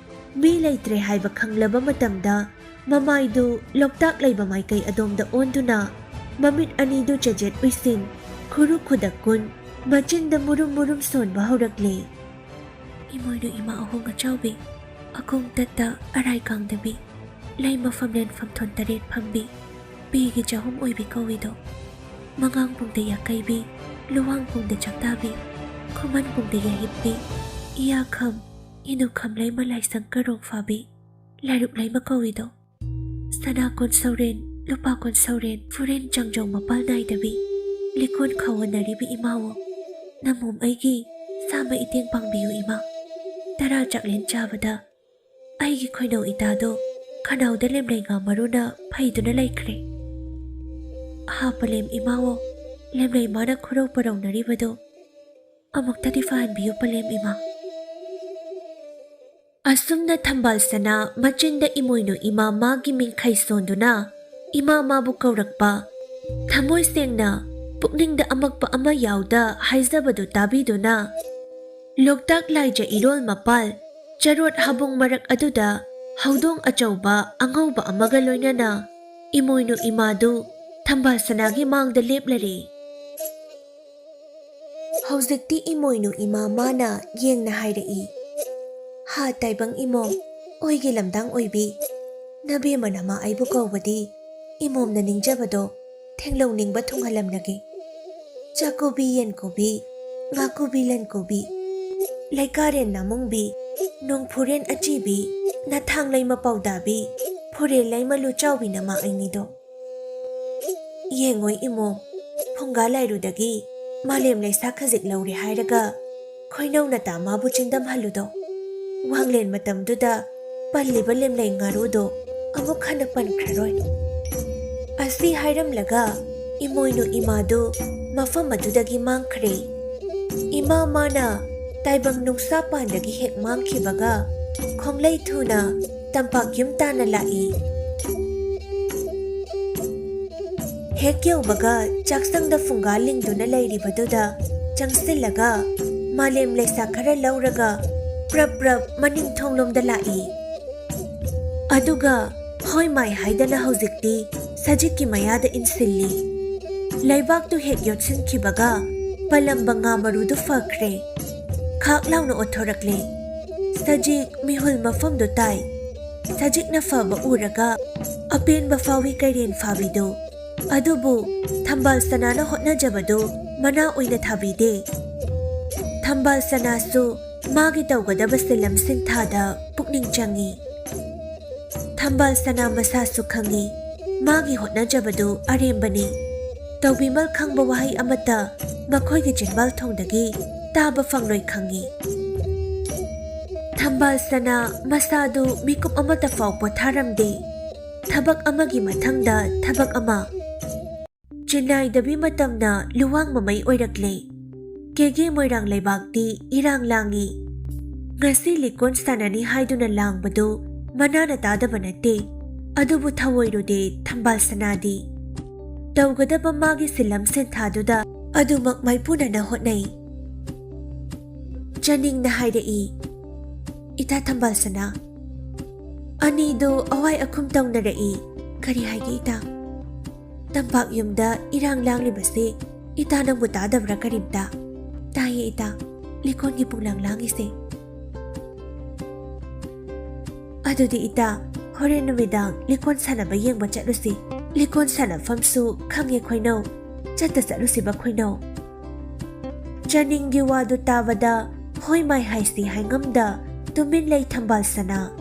ꯃꯤ ꯂꯩꯇ꯭ꯔꯦ ꯍꯥꯏꯕ ꯈꯪꯂꯕ ꯃꯇꯝꯗ ꯃꯃꯥꯏꯗꯨ ꯂꯣꯛꯇꯥꯛ ꯂꯩꯕ ꯃꯥꯏꯀꯩ ꯑꯗꯣꯝꯗ ꯑꯣꯟꯗꯨꯅ ꯃꯃꯤꯠ ꯑꯅꯤꯗꯨ ꯆꯦꯖꯦꯠ ꯎꯏꯁꯤꯟ, ꯈꯨꯔꯨ ꯈꯨꯗꯛ ꯀꯨꯟ, ꯃꯆꯤꯟꯗ ꯃꯨꯔꯨꯝ ꯃꯨꯔꯨꯝ ꯁꯣꯟꯕ ꯍꯧꯔꯛꯂꯦ꯫ "ꯏꯃꯣꯏꯅꯨ ꯏꯃꯥ ꯑꯍꯣꯡ ꯑꯆꯥꯎꯕꯤ, ꯑꯈꯣꯡ ꯇꯠꯇ ꯑꯔꯥꯏ ꯀꯥꯡꯗꯕꯤ, ꯂꯩ ꯃꯐꯝ ꯂꯦꯟꯐꯝ ꯊꯣꯟ ꯇꯔꯦꯠ ꯐꯝꯕꯤ, ꯄꯤꯒꯤ ꯆꯍꯨꯝ ꯑꯣꯏꯕꯤ ꯀꯧꯏꯗꯣ, ꯃꯉꯥꯡ ꯄꯨꯡꯗ ꯌꯥꯀꯩꯕꯤ, ꯂꯨꯋꯥꯡ ꯄꯨꯡꯗ ꯆꯥꯛꯇꯥꯕꯤ, ꯈꯨꯃꯟ ꯄꯨꯡꯗ ꯌꯥꯍꯤꯞꯄꯤ, ꯏꯌꯥꯈꯝ, ꯏꯅꯨꯈꯝ ꯂꯩꯃ ꯂꯥꯏꯁꯪ ꯀꯔꯣꯡ ꯐꯥꯕꯤ, ꯂꯥꯏꯔꯨꯛ ꯂꯩꯃ ꯀꯧꯏꯗꯣ꯫ ꯁꯅꯥ ꯀꯣꯟ ꯁꯧꯔꯦꯟ, ꯂꯨꯄꯥ ꯀꯣꯟ ꯁꯧꯔꯦꯟ, ꯐꯨꯔꯦꯟ ꯆꯪꯖꯧ ꯃꯄꯥꯜ ꯅꯥꯏꯗꯕꯤ, ꯂꯤꯀꯣꯟ ꯈꯥꯎꯋꯟꯅꯔꯤꯕꯤ ꯏꯃꯥꯋꯣ, ꯅꯃꯣꯝ ꯑꯩꯒꯤ ꯁꯥꯃ ꯏꯇꯦꯡ ꯄꯥꯡꯕꯤꯌꯨ ꯏꯃꯥ꯫ ꯇꯔꯥ ꯆꯥꯛꯂꯦꯟ ꯆꯥꯕꯗ ꯑꯩꯒꯤ ꯈꯣꯏꯅꯧ ꯏꯇꯥꯗꯣ ꯈꯅꯥꯎꯗ ꯂꯦꯝꯂꯩ ꯉꯥ ꯃꯔꯨꯅ ꯐꯩꯗꯨꯅ ꯂꯩꯈ꯭ꯔꯦ꯫ ꯍꯥ ꯄꯂꯦꯝ ꯏꯃꯥꯋꯣ, ꯂꯦꯝꯂꯩ ꯃꯥꯅ ꯈꯨꯔꯧ ꯄꯔꯧꯅꯔꯤꯕꯗꯣ ꯑꯃꯨꯛꯇꯗꯤ ꯐꯍꯟꯕꯤꯌꯨ ꯄꯂꯦꯝ ꯏꯃꯥ꯫ ꯑꯁꯨꯝꯅ ꯊꯝꯕꯥꯜ ꯁꯅꯥ ꯃꯆꯤꯟꯗ ꯏꯃꯣꯏꯅꯨ ꯏꯃꯥ ꯃꯥꯒꯤ ꯃꯤꯡꯈꯩ ꯁꯣꯟꯗꯨꯅ ꯏꯃꯥ ꯃꯥꯕꯨ ꯀꯧꯔꯛꯄ, ꯊꯃꯣꯏ ꯁꯦꯡꯅ ꯄꯨꯛꯅꯤꯡꯗ ꯑꯃꯛꯄ ꯑꯃ ꯌꯥꯎꯗ ꯍꯥꯏꯖꯕꯗꯨ ꯇꯥꯕꯤꯗꯨꯅ, ꯂꯣꯛꯇꯥꯛ ꯂꯥꯏꯖ ꯏꯔꯣꯜ ꯃꯄꯥꯜ ꯆꯔꯣꯠ ꯍꯥꯕꯨꯡ ꯃꯔꯛ ꯑꯗꯨꯗ ꯍꯧꯗꯣꯡ ꯑꯆꯧꯕ ꯑꯉꯧꯕ ꯑꯃꯒ ꯂꯣꯏꯅꯅ ꯏꯃꯣꯏꯅꯨ ꯏꯃꯥꯗꯨ ꯊꯝꯕꯥꯜ ꯁꯅꯥꯒꯤ ꯃꯥꯡꯗ ꯂꯦꯞꯂꯔꯦ꯫ ꯍꯧꯖꯤꯛꯇꯤ ꯏꯃꯣꯏꯅꯨ ꯏꯃꯥ ꯃꯥꯅ ꯌꯦꯡꯅ ꯍꯥꯏꯔꯛꯏ, "ꯍꯥ ꯇꯥꯏꯕꯪ ꯏꯃꯣꯝ, ꯑꯣꯏꯒꯤ ꯂꯝꯗꯥꯡ ꯑꯣꯏꯕꯤ, ꯅꯕꯦꯝꯃ ꯅꯃꯥ ꯑꯩꯕꯨ ꯀꯧꯕꯗꯤ ꯏꯃꯣꯝꯅ ꯅꯤꯡꯖꯕꯗꯣ ꯊꯦꯡꯂꯧ ꯅꯤꯡꯕ ꯊꯨꯡꯍꯜꯂꯝꯂꯒꯦ꯫ ꯆꯥꯛꯀꯨꯕꯤ ꯌꯦꯟꯀꯨꯕꯤ, ꯉꯥꯀꯨꯕꯤ ꯂꯟꯀꯨꯕꯤ, ꯂꯩꯀꯥꯔꯦꯟ ꯅꯥꯃꯨꯡꯕꯤ, ꯅꯣꯡꯐꯨꯔꯦꯟ ꯑꯆꯤꯕꯤ, ꯅꯊꯥꯡ ꯂꯩꯃ ꯄꯥꯎꯗꯥꯕꯤ, ꯐꯨꯔꯦꯜ ꯂꯩꯃ ꯂꯨꯆꯥꯎꯕꯤ ꯅꯃꯥ ꯑꯩꯅꯤꯗꯣ꯫ ꯌꯦꯡꯉꯣꯏ ꯏꯃꯣꯝ, ꯐꯨꯡꯒꯥ ꯂꯥꯏꯔꯨꯗꯒꯤ ꯃꯥꯂꯦꯝ ꯂꯩꯁꯥ ꯈꯖꯤꯛ ꯂꯧꯔꯦ ꯍꯥꯏꯔꯒ ꯈꯣꯏꯅꯧ ꯅꯇꯥ ꯃꯥꯕꯨ ꯆꯤꯡꯗꯝꯍꯜꯂꯨꯗꯣ꯫ ꯋꯥꯡꯂꯦꯟ ꯃꯇꯝꯗꯨꯗ ꯄꯜꯂꯤꯕ ꯂꯦꯝꯂꯩ ꯉꯥꯔꯨꯗꯣ ꯑꯃꯨꯛ ꯍꯟꯅ ꯄꯟꯈ꯭ꯔꯔꯣꯏ꯫" ꯑꯁꯤ ꯍꯥꯏꯔꯝꯂꯒ ꯏꯃꯣꯏꯅꯨ ꯏꯃꯥꯗꯨ ꯃꯐꯝ ꯑꯗꯨꯗꯒꯤ ꯃꯥꯡꯈ꯭ꯔꯦ꯫ ꯏꯃꯥ ꯃꯥꯅ ꯇꯥꯏꯕꯪ ꯅꯨꯡꯁꯥ ꯄꯥꯟꯗꯒꯤ ꯍꯦꯛ ꯃꯥꯡꯈꯤꯕꯒ ꯈꯣꯡꯂꯩ ꯊꯨꯅ ꯇꯝꯄꯥꯛ ꯌꯨꯝ ꯇꯥꯟꯅ ꯂꯥꯛꯏ꯫ ꯍꯦꯛ ꯌꯧꯕꯒ ꯆꯥꯛꯁꯪꯗ ꯐꯨꯡꯒꯥ ꯂꯤꯡꯗꯨꯅ ꯂꯩꯔꯤꯕꯗꯨꯗ ꯆꯪꯁꯤꯜꯂꯒ ꯃꯥꯂꯦꯝ ꯂꯩꯁꯥ ꯈꯔ ꯂꯧꯔꯒ ꯄ꯭ꯔꯞ ꯄ꯭ꯔꯞ ꯃꯅꯤꯡ ꯊꯣꯡꯂꯣꯝꯗ ꯂꯥꯛꯏ꯫ ꯑꯗꯨꯒ ꯍꯣꯏ ꯃꯥꯏ ꯍꯥꯏꯗꯅ ꯍꯧꯖꯤꯛꯇꯤ ꯁꯖꯤꯛꯀꯤ ꯃꯌꯥꯗ ꯏꯟꯁꯤꯜꯂꯤ꯫ ꯂꯩꯕꯥꯛꯇꯨ ꯍꯦꯛ ꯌꯣꯠꯁꯤꯟꯈꯤꯕꯒ ꯄꯜꯂꯝꯕ ꯉꯥ ꯃꯔꯨꯗꯨ ꯐꯈ꯭ꯔꯦ꯫ ꯈꯥꯛ ꯂꯥꯎꯅ ꯑꯣꯠꯊꯣꯔꯛꯂꯦ꯫ ꯁꯖꯤꯛ ꯃꯤꯍꯨꯜ ꯃꯐꯝꯗꯨ ꯇꯥꯏ꯫ ꯁꯖꯤꯛꯅ ꯐꯕ ꯎꯔꯒ ꯑꯄꯦꯟꯕ ꯐꯥꯎꯏ ꯀꯩꯔꯦꯟ ꯐꯥꯕꯤꯗꯨ꯫ ꯑꯗꯨꯕꯨ ꯊꯝꯕꯥꯜ ꯁꯅꯥꯅ ꯍꯣꯠꯅꯖꯕꯗꯨ ꯃꯅꯥ ꯑꯣꯏꯅ ꯊꯥꯕꯤꯗꯦ꯫ ꯊꯝꯕꯥꯜ ꯁꯅꯥꯁꯨ ꯃꯥꯒꯤ ꯇꯧꯒꯗꯕ ꯁꯤꯜꯂꯝ ꯁꯤꯟꯊꯥꯗ ꯄꯨꯛꯅꯤꯡ ꯆꯪꯏ꯫ ꯊꯝꯕꯥꯜ ꯁꯅꯥ ꯃꯁꯥꯁꯨ ꯈꯪꯏ, ꯃꯥꯒꯤ ꯍꯣꯠꯅꯖꯕꯗꯨ ꯑꯔꯦꯝꯕꯅꯤ꯫ ꯇꯧꯕꯤꯃꯜ ꯈꯪꯕ ꯋꯥꯍꯩ ꯑꯃꯠꯇ ꯃꯈꯣꯏꯒꯤ ꯆꯤꯟꯕꯥꯜ ꯊꯣꯡꯗꯒꯤ ꯇꯥꯕ ꯐꯪꯂꯣꯏ ꯈꯪꯏ꯫ ꯊꯝꯕꯥꯜ ꯁꯅꯥ ꯃꯁꯥꯗꯨ ꯃꯤꯀꯨꯞ ꯑꯃꯠꯇ ꯐꯥꯎ ꯄꯣꯊꯥꯔꯝꯗꯦ꯫ ꯊꯕꯛ ꯑꯃꯒꯤ ꯃꯊꯪꯗ ꯊꯕꯛ ꯑꯃ꯫ ꯆꯤꯟꯅꯥꯏꯗꯕꯤ ꯃꯇꯝꯅ ꯂꯨꯋꯥꯡ ꯃꯃꯩ ꯑꯣꯏꯔꯛꯂꯦ꯫ ꯀꯦꯒꯦ ꯃꯣꯏꯔꯥꯡ ꯂꯩꯕꯥꯛꯇꯤ ꯏꯔꯥꯡ ꯂꯥꯡꯏ꯫ ꯉꯁꯤ ꯂꯤꯀꯣꯟ ꯁꯥꯟꯅꯅꯤ ꯍꯥꯏꯗꯨꯅ ꯂꯥꯡꯕꯗꯨ ꯃꯅꯥꯅ ꯇꯥꯗꯕ ꯅꯠꯇꯦ, ꯑꯗꯨꯕꯨ ꯊꯧꯑꯣꯏꯔꯨꯗꯦ ꯊꯝꯕꯥꯜ ꯁꯅꯥꯗꯤ꯫ ꯇꯧꯒꯗꯕ ꯃꯥꯒꯤ ꯁꯤꯜꯂꯝ ꯁꯤꯟꯊꯥꯗꯨꯗ ꯑꯗꯨꯃꯛ ꯃꯥꯏꯄꯨꯅꯅ ꯍꯣꯠꯅꯩ꯫ ꯆꯅꯤꯡꯅ ꯍꯥꯏꯔꯛꯏ, "ꯏꯇꯥ ꯊꯝꯕꯥꯜ ꯁꯅꯥ, ꯑꯅꯤꯗꯨ ꯑꯋꯥꯏ ꯑꯈꯨꯝ ꯇꯧꯅꯔꯛꯏ꯫ ꯀꯔꯤ ꯍꯥꯏꯒꯦ ꯏꯇꯥ? ꯇꯝꯄꯥꯛ ꯌꯨꯝꯗ ꯏꯔꯥꯡ ꯂꯥꯡꯂꯤꯕꯁꯤ ꯏꯇꯥ ꯅꯪꯕꯨ ꯇꯥꯗꯕ꯭ꯔꯥ ꯀꯔꯤꯝꯇ?" "ꯇꯥꯏꯌꯦ ꯏꯇꯥ, ꯂꯤꯀꯣꯟꯒꯤ ꯄꯨꯡꯂꯥꯡ ꯂꯥꯡꯉꯤꯁꯦ꯫" "ꯑꯗꯨꯗꯤ ꯏꯇꯥ, ꯍꯣꯔꯦꯟ ꯅꯨꯃꯤꯗꯥꯡ ꯂꯤꯀꯣꯟ ꯁꯥꯟꯅꯕ ꯌꯦꯡꯕ ꯆꯠꯂꯨꯁꯤ꯫ ꯂꯤꯀꯣꯟ ꯁꯥꯟꯅꯐꯝꯁꯨ ꯈꯪꯉꯦ ꯈꯣꯏꯅꯧ꯫ ꯆꯠꯇ ꯆꯠꯂꯨꯁꯤꯕ ꯈꯣꯏꯅꯧ꯫" ꯆꯅꯤꯡꯒꯤ ꯋꯥꯗꯨ ꯇꯥꯕꯗ ꯍꯣꯏ ꯃꯥꯏ ꯍꯥꯏꯁꯤ ꯍꯥꯏꯉꯝꯗ ꯇꯨꯃꯤꯟ ꯂꯩ ꯊꯝꯕꯥꯜ ꯁꯅꯥ꯫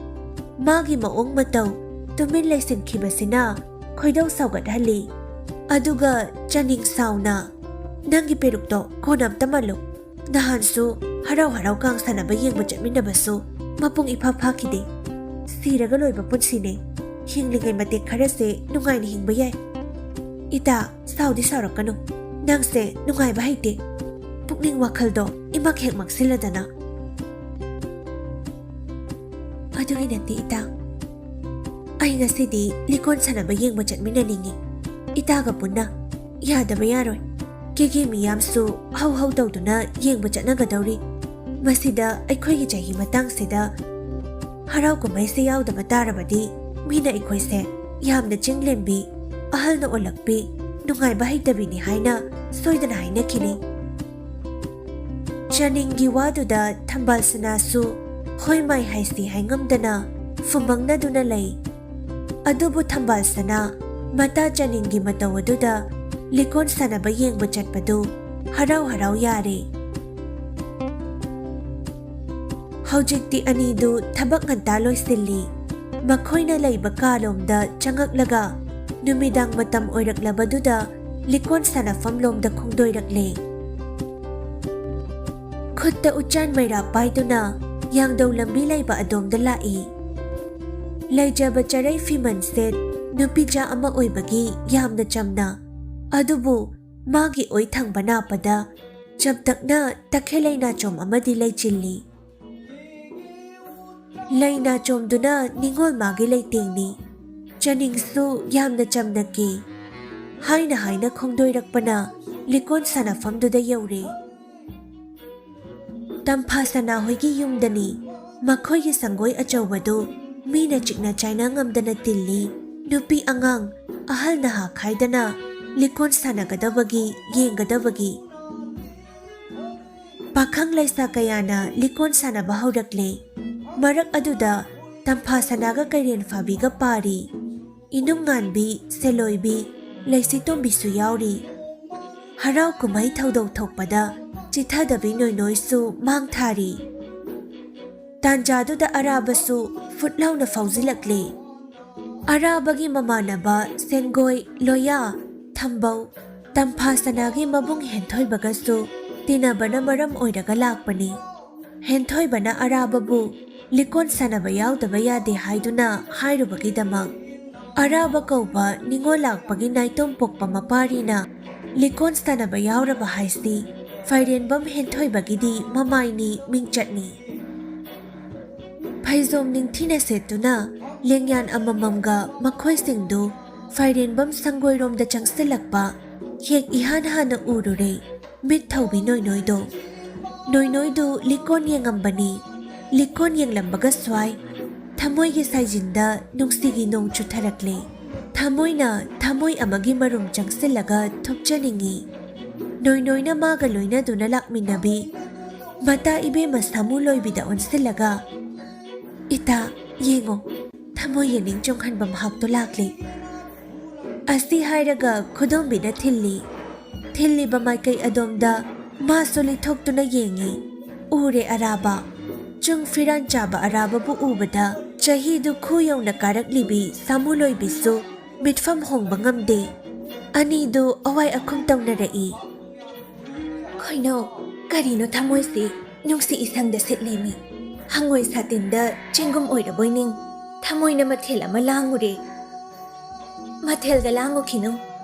ꯃꯥꯒꯤ ꯃꯑꯣꯡ ꯃꯇꯧ ꯇꯨꯃꯤꯟ ꯂꯩꯁꯤꯟꯈꯤꯕꯁꯤꯅ ꯈꯣꯏꯗꯧ ꯁꯥꯎꯒꯠꯍꯜꯂꯤ꯫ ꯑꯗꯨꯒ ꯆꯅꯤꯡ ꯁꯥꯎꯅ, "ꯅꯪꯒꯤ ꯄꯦꯔꯨꯛꯇꯣ ꯀꯣꯟꯅ ꯑꯝꯇ ꯃꯜꯂꯨ꯫ ꯅꯍꯥꯟꯁꯨ ꯍꯔꯥꯎ ꯍꯔꯥꯎ ꯀꯥꯡ ꯁꯥꯟꯅꯕ ꯌꯦꯡꯕ ꯆꯠꯃꯤꯟꯅꯕꯁꯨ ꯃꯄꯨꯡ ꯏꯐꯥ ꯐꯥꯈꯤꯗꯦ꯫ ꯁꯤꯔꯒ ꯂꯣꯏꯕ ꯄꯨꯟꯁꯤꯅꯦ꯫ ꯍꯤꯡꯂꯤꯉꯩ ꯃꯇꯦꯛ ꯈꯔꯁꯦ ꯅꯨꯡꯉꯥꯏꯅ ꯍꯤꯡꯕ ꯌꯥꯏ꯫ ꯏꯇꯥ, ꯁꯥꯎꯗꯤ ꯁꯥꯎꯔꯛꯀꯅꯨ꯫ ꯅꯪꯁꯦ ꯅꯨꯡꯉꯥꯏꯕ ꯍꯩꯇꯦ꯫ ꯄꯨꯛꯅꯤꯡ ꯋꯥꯈꯜꯗꯣ ꯏꯃꯛ ꯍꯦꯛ ꯃꯛꯁꯤꯜꯂꯗꯅ꯫" "ꯑꯗꯨꯒꯤ ꯅꯠꯇꯦ ꯏꯇꯥ꯫ ꯑꯩ ꯉꯁꯤꯗꯤ ꯂꯤꯀꯣꯟ ꯁꯥꯟꯅꯕ ꯌꯦꯡꯕ ꯆꯠꯃꯤꯟꯅꯅꯤꯡꯉꯤ꯫ ꯏꯇꯥꯒ ꯄꯨꯟꯅ꯫ ꯌꯥꯗꯕ ꯌꯥꯔꯣꯏ꯫ ꯀꯦꯒꯦ ꯃꯤꯌꯥꯝꯁꯨ ꯍꯧ ꯍꯧ ꯇꯧꯗꯨꯅ ꯌꯦꯡꯕ ꯆꯠꯅꯒꯗꯧꯔꯤ꯫ ꯃꯁꯤꯗ ꯑꯩꯈꯣꯏꯒꯤ ꯆꯍꯤ ꯃꯇꯥꯡꯁꯤꯗ ꯍꯔꯥꯎ ꯀꯨꯝꯍꯩꯁꯦ ꯌꯥꯎꯗꯕ ꯇꯥꯔꯕꯗꯤ ꯃꯤꯅ ꯑꯩꯈꯣꯏꯁꯦ ꯌꯥꯝꯅ ꯆꯤꯡꯂꯦꯝꯕꯤ, ꯑꯍꯜꯅ ꯑꯣꯜꯂꯛꯄꯤ, ꯅꯨꯡꯉꯥꯏꯕ ꯍꯩꯇꯕꯤꯅꯤ ꯍꯥꯏꯅ ꯁꯣꯏꯗꯅ ꯍꯥꯏꯅꯈꯤꯅꯤ꯫" ꯆꯅꯤꯡꯒꯤ ꯋꯥꯗꯨꯗ ꯊꯝꯕꯥꯜ ꯁꯅꯥꯁꯨ ꯍꯣꯏ ꯃꯥꯏ ꯍꯥꯏꯁꯤ ꯍꯥꯏꯉꯝꯗꯅ ꯐꯨꯃꯪꯅꯗꯨꯅ ꯂꯩ꯫ ꯑꯗꯨꯕꯨ ꯊꯝꯕꯥꯜ ꯁꯅꯥ ꯃꯇꯥ ꯆꯅꯤꯡꯒꯤ ꯃꯇꯧ ꯑꯗꯨꯗ ꯂꯤꯀꯣꯟ ꯁꯥꯟꯅꯕ ꯌꯦꯡꯕ ꯆꯠꯄꯗꯨ ꯍꯔꯥꯎ ꯍꯔꯥꯎ ꯌꯥꯔꯦ꯫ ꯍꯧꯖꯤꯛꯇꯤ ꯑꯅꯤꯗꯨ ꯊꯕꯛ ꯉꯟꯇꯥ ꯂꯣꯏꯁꯤꯜꯂꯤ꯫ ꯃꯈꯣꯏꯅ ꯂꯩꯕ ꯀꯥꯂꯣꯝꯗ ꯆꯪꯉꯛꯂꯒ ꯅꯨꯃꯤꯗꯥꯡ ꯃꯇꯝ ꯑꯣꯏꯔꯛꯂꯕꯗꯨꯗ ꯂꯤꯀꯣꯟ ꯁꯥꯟꯅꯐꯝ ꯂꯣꯝꯗ ꯈꯣꯡꯗꯣꯏꯔꯛꯂꯦ꯫ ꯈꯨꯠꯇ ꯎꯆꯥꯟ ꯃꯩꯔꯥ ꯄꯥꯏꯗꯨꯅ ꯌꯥꯡꯗꯧ ꯂꯝꯕꯤ ꯂꯩꯕ ꯑꯗꯣꯝꯗ ꯂꯥꯛꯏ꯫ ꯂꯩꯖꯕ ꯆꯔꯩ ꯐꯤꯃꯟ ꯁꯦꯠ ꯅꯨꯄꯤꯖꯥ ꯑꯃ ꯑꯣꯏꯕꯒꯤ ꯌꯥꯝꯅ ꯆꯝꯅ, ꯑꯗꯨꯕꯨ ꯃꯥꯒꯤ ꯑꯣꯏ ꯊꯪꯕ ꯅꯥꯄꯗ ꯆꯝꯇꯛꯅ ꯇꯈꯦꯜꯂꯩ ꯅꯥꯆꯣꯝ ꯑꯃꯗꯤ ꯂꯩꯆꯤꯜꯂꯤ꯫ ꯂꯩ ꯅꯥꯆꯣꯝꯗꯨꯅ ꯅꯤꯉꯣꯜ ꯃꯥꯒꯤ ꯂꯩꯇꯦꯡꯅꯤ꯫ ꯆꯅꯤꯡꯁꯨ ꯌꯥꯝꯅ ꯆꯝꯅ ꯀꯦ꯫ ꯍꯥꯏꯅ ꯍꯥꯏꯅ ꯈꯣꯡꯗꯣꯏꯔꯛꯄꯅ ꯂꯤꯀꯣꯟ ꯁꯥꯟꯅꯐꯝꯗꯨꯗ ꯌꯧꯔꯦ꯫ ꯇꯝꯐꯥ ꯁꯅꯥ ꯍꯣꯏꯒꯤ ꯌꯨꯝꯗꯅꯤ꯫ ꯃꯈꯣꯏꯒꯤ ꯁꯪꯒꯣꯏ ꯑꯆꯧꯕꯗꯨ ꯃꯤꯅ ꯆꯤꯛꯅ ꯆꯥꯏꯅ ꯉꯝꯗꯅ ꯇꯤꯜꯂꯤ꯫ ꯅꯨꯄꯤ ꯑꯉꯥꯡ, ꯑꯍꯜ ꯅꯍꯥ ꯈꯥꯏꯗꯅ ꯂꯤꯀꯣꯟ ꯁꯥꯟꯅꯒꯗꯕꯒꯤ, ꯌꯦꯡꯒꯗꯕꯒꯤ꯫ ꯄꯥꯈꯪ ꯂꯩꯁꯥ ꯀꯌꯥꯅ ꯂꯤꯀꯣꯟ ꯁꯥꯟꯅꯕ ꯍꯧꯔꯛꯂꯦ꯫ ꯃꯔꯛ ꯑꯗꯨꯗ ꯇꯝꯐꯥ ꯁꯅꯥꯒ ꯀꯩꯔꯦꯟ ꯐꯥꯕꯤꯒ ꯄꯥꯔꯤ꯫ ꯏꯅꯨꯡꯉꯥꯟꯕꯤ, ꯁꯦꯂꯣꯏꯕꯤ, ꯂꯩꯁꯤꯇꯣꯝꯕꯤꯁꯨ ꯌꯥꯎꯔꯤ꯫ ꯍꯔꯥꯎ ꯀꯨꯝꯍꯩ ꯊꯧꯗꯣꯛ ꯊꯣꯛꯄꯗ ꯆꯤꯊꯗꯕꯤ ꯅꯣꯏꯅꯣꯏꯁꯨ ꯃꯥꯡ ꯊꯥꯔꯤ꯫ ꯇꯥꯟꯖꯥꯗꯨꯗ ꯑꯔꯥꯕꯁꯨ ꯐꯨꯠ ꯂꯥꯎꯅ ꯐꯥꯎꯖꯤꯜꯂꯛꯂꯦ꯫ ꯑꯔꯥꯕꯒꯤ ꯃꯃꯥꯟꯅꯕ ꯁꯦꯡꯒꯣꯏ, ꯂꯣꯌꯥ, ꯊꯝꯕꯧ, ꯇꯝꯐꯥ ꯁꯅꯥꯒꯤ ꯃꯕꯨꯡ ꯍꯦꯟꯊꯣꯏꯕꯒꯁꯨ ꯇꯤꯟꯅꯕꯅ ꯃꯔꯝ ꯑꯣꯏꯔꯒ ꯂꯥꯛꯄꯅꯤ꯫ ꯍꯦꯟꯊꯣꯏꯕꯅ ꯑꯔꯥꯕꯕꯨ ꯂꯤꯀꯣꯟ ꯁꯥꯟꯅꯕ ꯌꯥꯎꯗꯕ ꯌꯥꯗꯦ ꯍꯥꯏꯗꯨꯅ ꯍꯥꯏꯔꯨꯕꯒꯤꯗꯃꯛ ꯑꯔꯥꯕ ꯀꯧꯕ ꯅꯤꯉꯣꯜ ꯂꯥꯛꯄꯒꯤ ꯅꯥꯏꯇꯣꯝ ꯄꯣꯛꯄ ꯃꯄꯥꯔꯤꯅ ꯂꯤꯀꯣꯟ ꯁꯥꯟꯅꯕ ꯌꯥꯎꯔꯕ ꯍꯥꯏꯁꯤ ꯐꯩꯔꯦꯟꯕꯝ ꯍꯦꯟꯊꯣꯏꯕꯒꯤꯗꯤ ꯃꯃꯥꯏꯅꯤ, ꯃꯤꯡꯆꯠꯅꯤ꯫ ꯐꯩꯖꯣꯝ ꯅꯤꯡꯊꯤꯅ ꯁꯦꯠꯇꯨꯅ ꯂꯦꯡꯌꯥꯟ ꯑꯃꯃꯝꯒ ꯃꯈꯣꯏꯁꯤꯡꯗꯨ ꯐꯩꯔꯦꯟꯕꯝ ꯁꯪꯒꯣꯏꯔꯣꯝꯗ ꯆꯪꯁꯤꯜꯂꯛꯄ ꯍꯦꯛ ꯏꯍꯥꯟ ꯍꯥꯟꯅ ꯎꯔꯨꯔꯦ꯫ ꯃꯤꯠ ꯊꯧꯕꯤ ꯅꯣꯏꯅꯣꯏꯗꯣ꯫ ꯅꯣꯏꯅꯣꯏꯗꯨ ꯂꯤꯀꯣꯟ ꯌꯦꯡꯉꯝꯕꯅꯤ꯫ ꯂꯤꯀꯣꯟ ꯌꯦꯡꯂꯝꯕꯒ ꯁ꯭ꯋꯥꯏ ꯊꯃꯣꯏꯒꯤ ꯁꯥꯏꯖꯤꯟꯗ ꯅꯨꯡꯁꯤꯒꯤ ꯅꯣꯡ ꯆꯨꯊꯔꯛꯂꯦ꯫ ꯊꯃꯣꯏꯅ ꯊꯃꯣꯏ ꯑꯃꯒꯤ ꯃꯔꯨꯝ ꯆꯪꯁꯤꯜꯂꯒ ꯊꯨꯞꯆꯅꯤꯡꯏ꯫ ꯅꯣꯏꯅꯣꯏꯅ ꯃꯥꯒ ꯂꯣꯏꯅꯗꯨꯅ ꯂꯥꯛꯃꯤꯟꯅꯕꯤ ꯃꯇꯥ ꯏꯕꯦꯝꯃ ꯁꯥꯃꯨ ꯂꯣꯏꯕꯤꯗ ꯑꯣꯟꯁꯤꯜꯂꯒ, "ꯏꯇꯥ, ꯌꯦꯡꯉꯣ, ꯊꯃꯣꯏ ꯌꯦꯡꯅꯤꯡ ꯆꯣꯡꯍꯟꯕ ꯃꯍꯥꯛꯇꯣ ꯂꯥꯛꯂꯦ" ꯑꯁꯤ ꯍꯥꯏꯔꯒ ꯈꯨꯗꯣꯝꯕꯤꯅ ꯊꯤꯜꯂꯤ꯫ ꯊꯤꯜꯂꯤꯕ ꯃꯥꯏꯀꯩ ꯑꯗꯣꯝꯗ ꯃꯥꯁꯨ ꯂꯤꯊꯣꯛꯇꯨꯅ ꯌꯦꯡꯏ꯫ ꯎꯔꯦ ꯑꯔꯥꯕ꯫ ꯆꯨꯡ ꯐꯤꯔꯥꯟ ꯆꯥꯕ ꯑꯔꯥꯕꯕꯨ ꯎꯕꯗ ꯆꯍꯤꯗꯨ ꯈꯨ ꯌꯧꯅ ꯀꯥꯔꯛꯂꯤꯕꯤ ꯁꯥꯃꯨ ꯂꯣꯏꯕꯤꯁꯨ ꯃꯤꯠꯐꯝ ꯍꯣꯡꯕ ꯉꯝꯗꯦ꯫ ꯑꯅꯤꯗꯨ ꯑꯋꯥꯏ ꯑꯈꯨꯝ ꯇꯧꯅꯔꯛꯏ꯫ ꯀꯩꯅꯣ, ꯀꯔꯤꯅꯣ ꯊꯃꯣꯏꯁꯤ ꯅꯨꯡꯁꯤ ꯏꯁꯪꯗ ꯁꯤꯠꯂꯦꯃꯤ꯫ ꯍꯪꯉꯣꯏ ꯁꯥꯇꯤꯟꯗ ꯆꯦꯡꯒꯨꯝ ꯑꯣꯏꯔꯕꯣꯏ ꯅꯤꯡ꯫ ꯊꯃꯣꯏꯅ ꯃꯊꯦꯜ ꯑꯃ ꯂꯥꯡꯉꯨꯔꯦ꯫ ꯃꯊꯦꯜꯗ ꯂꯥꯡꯉꯨꯈꯤꯅꯨ꯫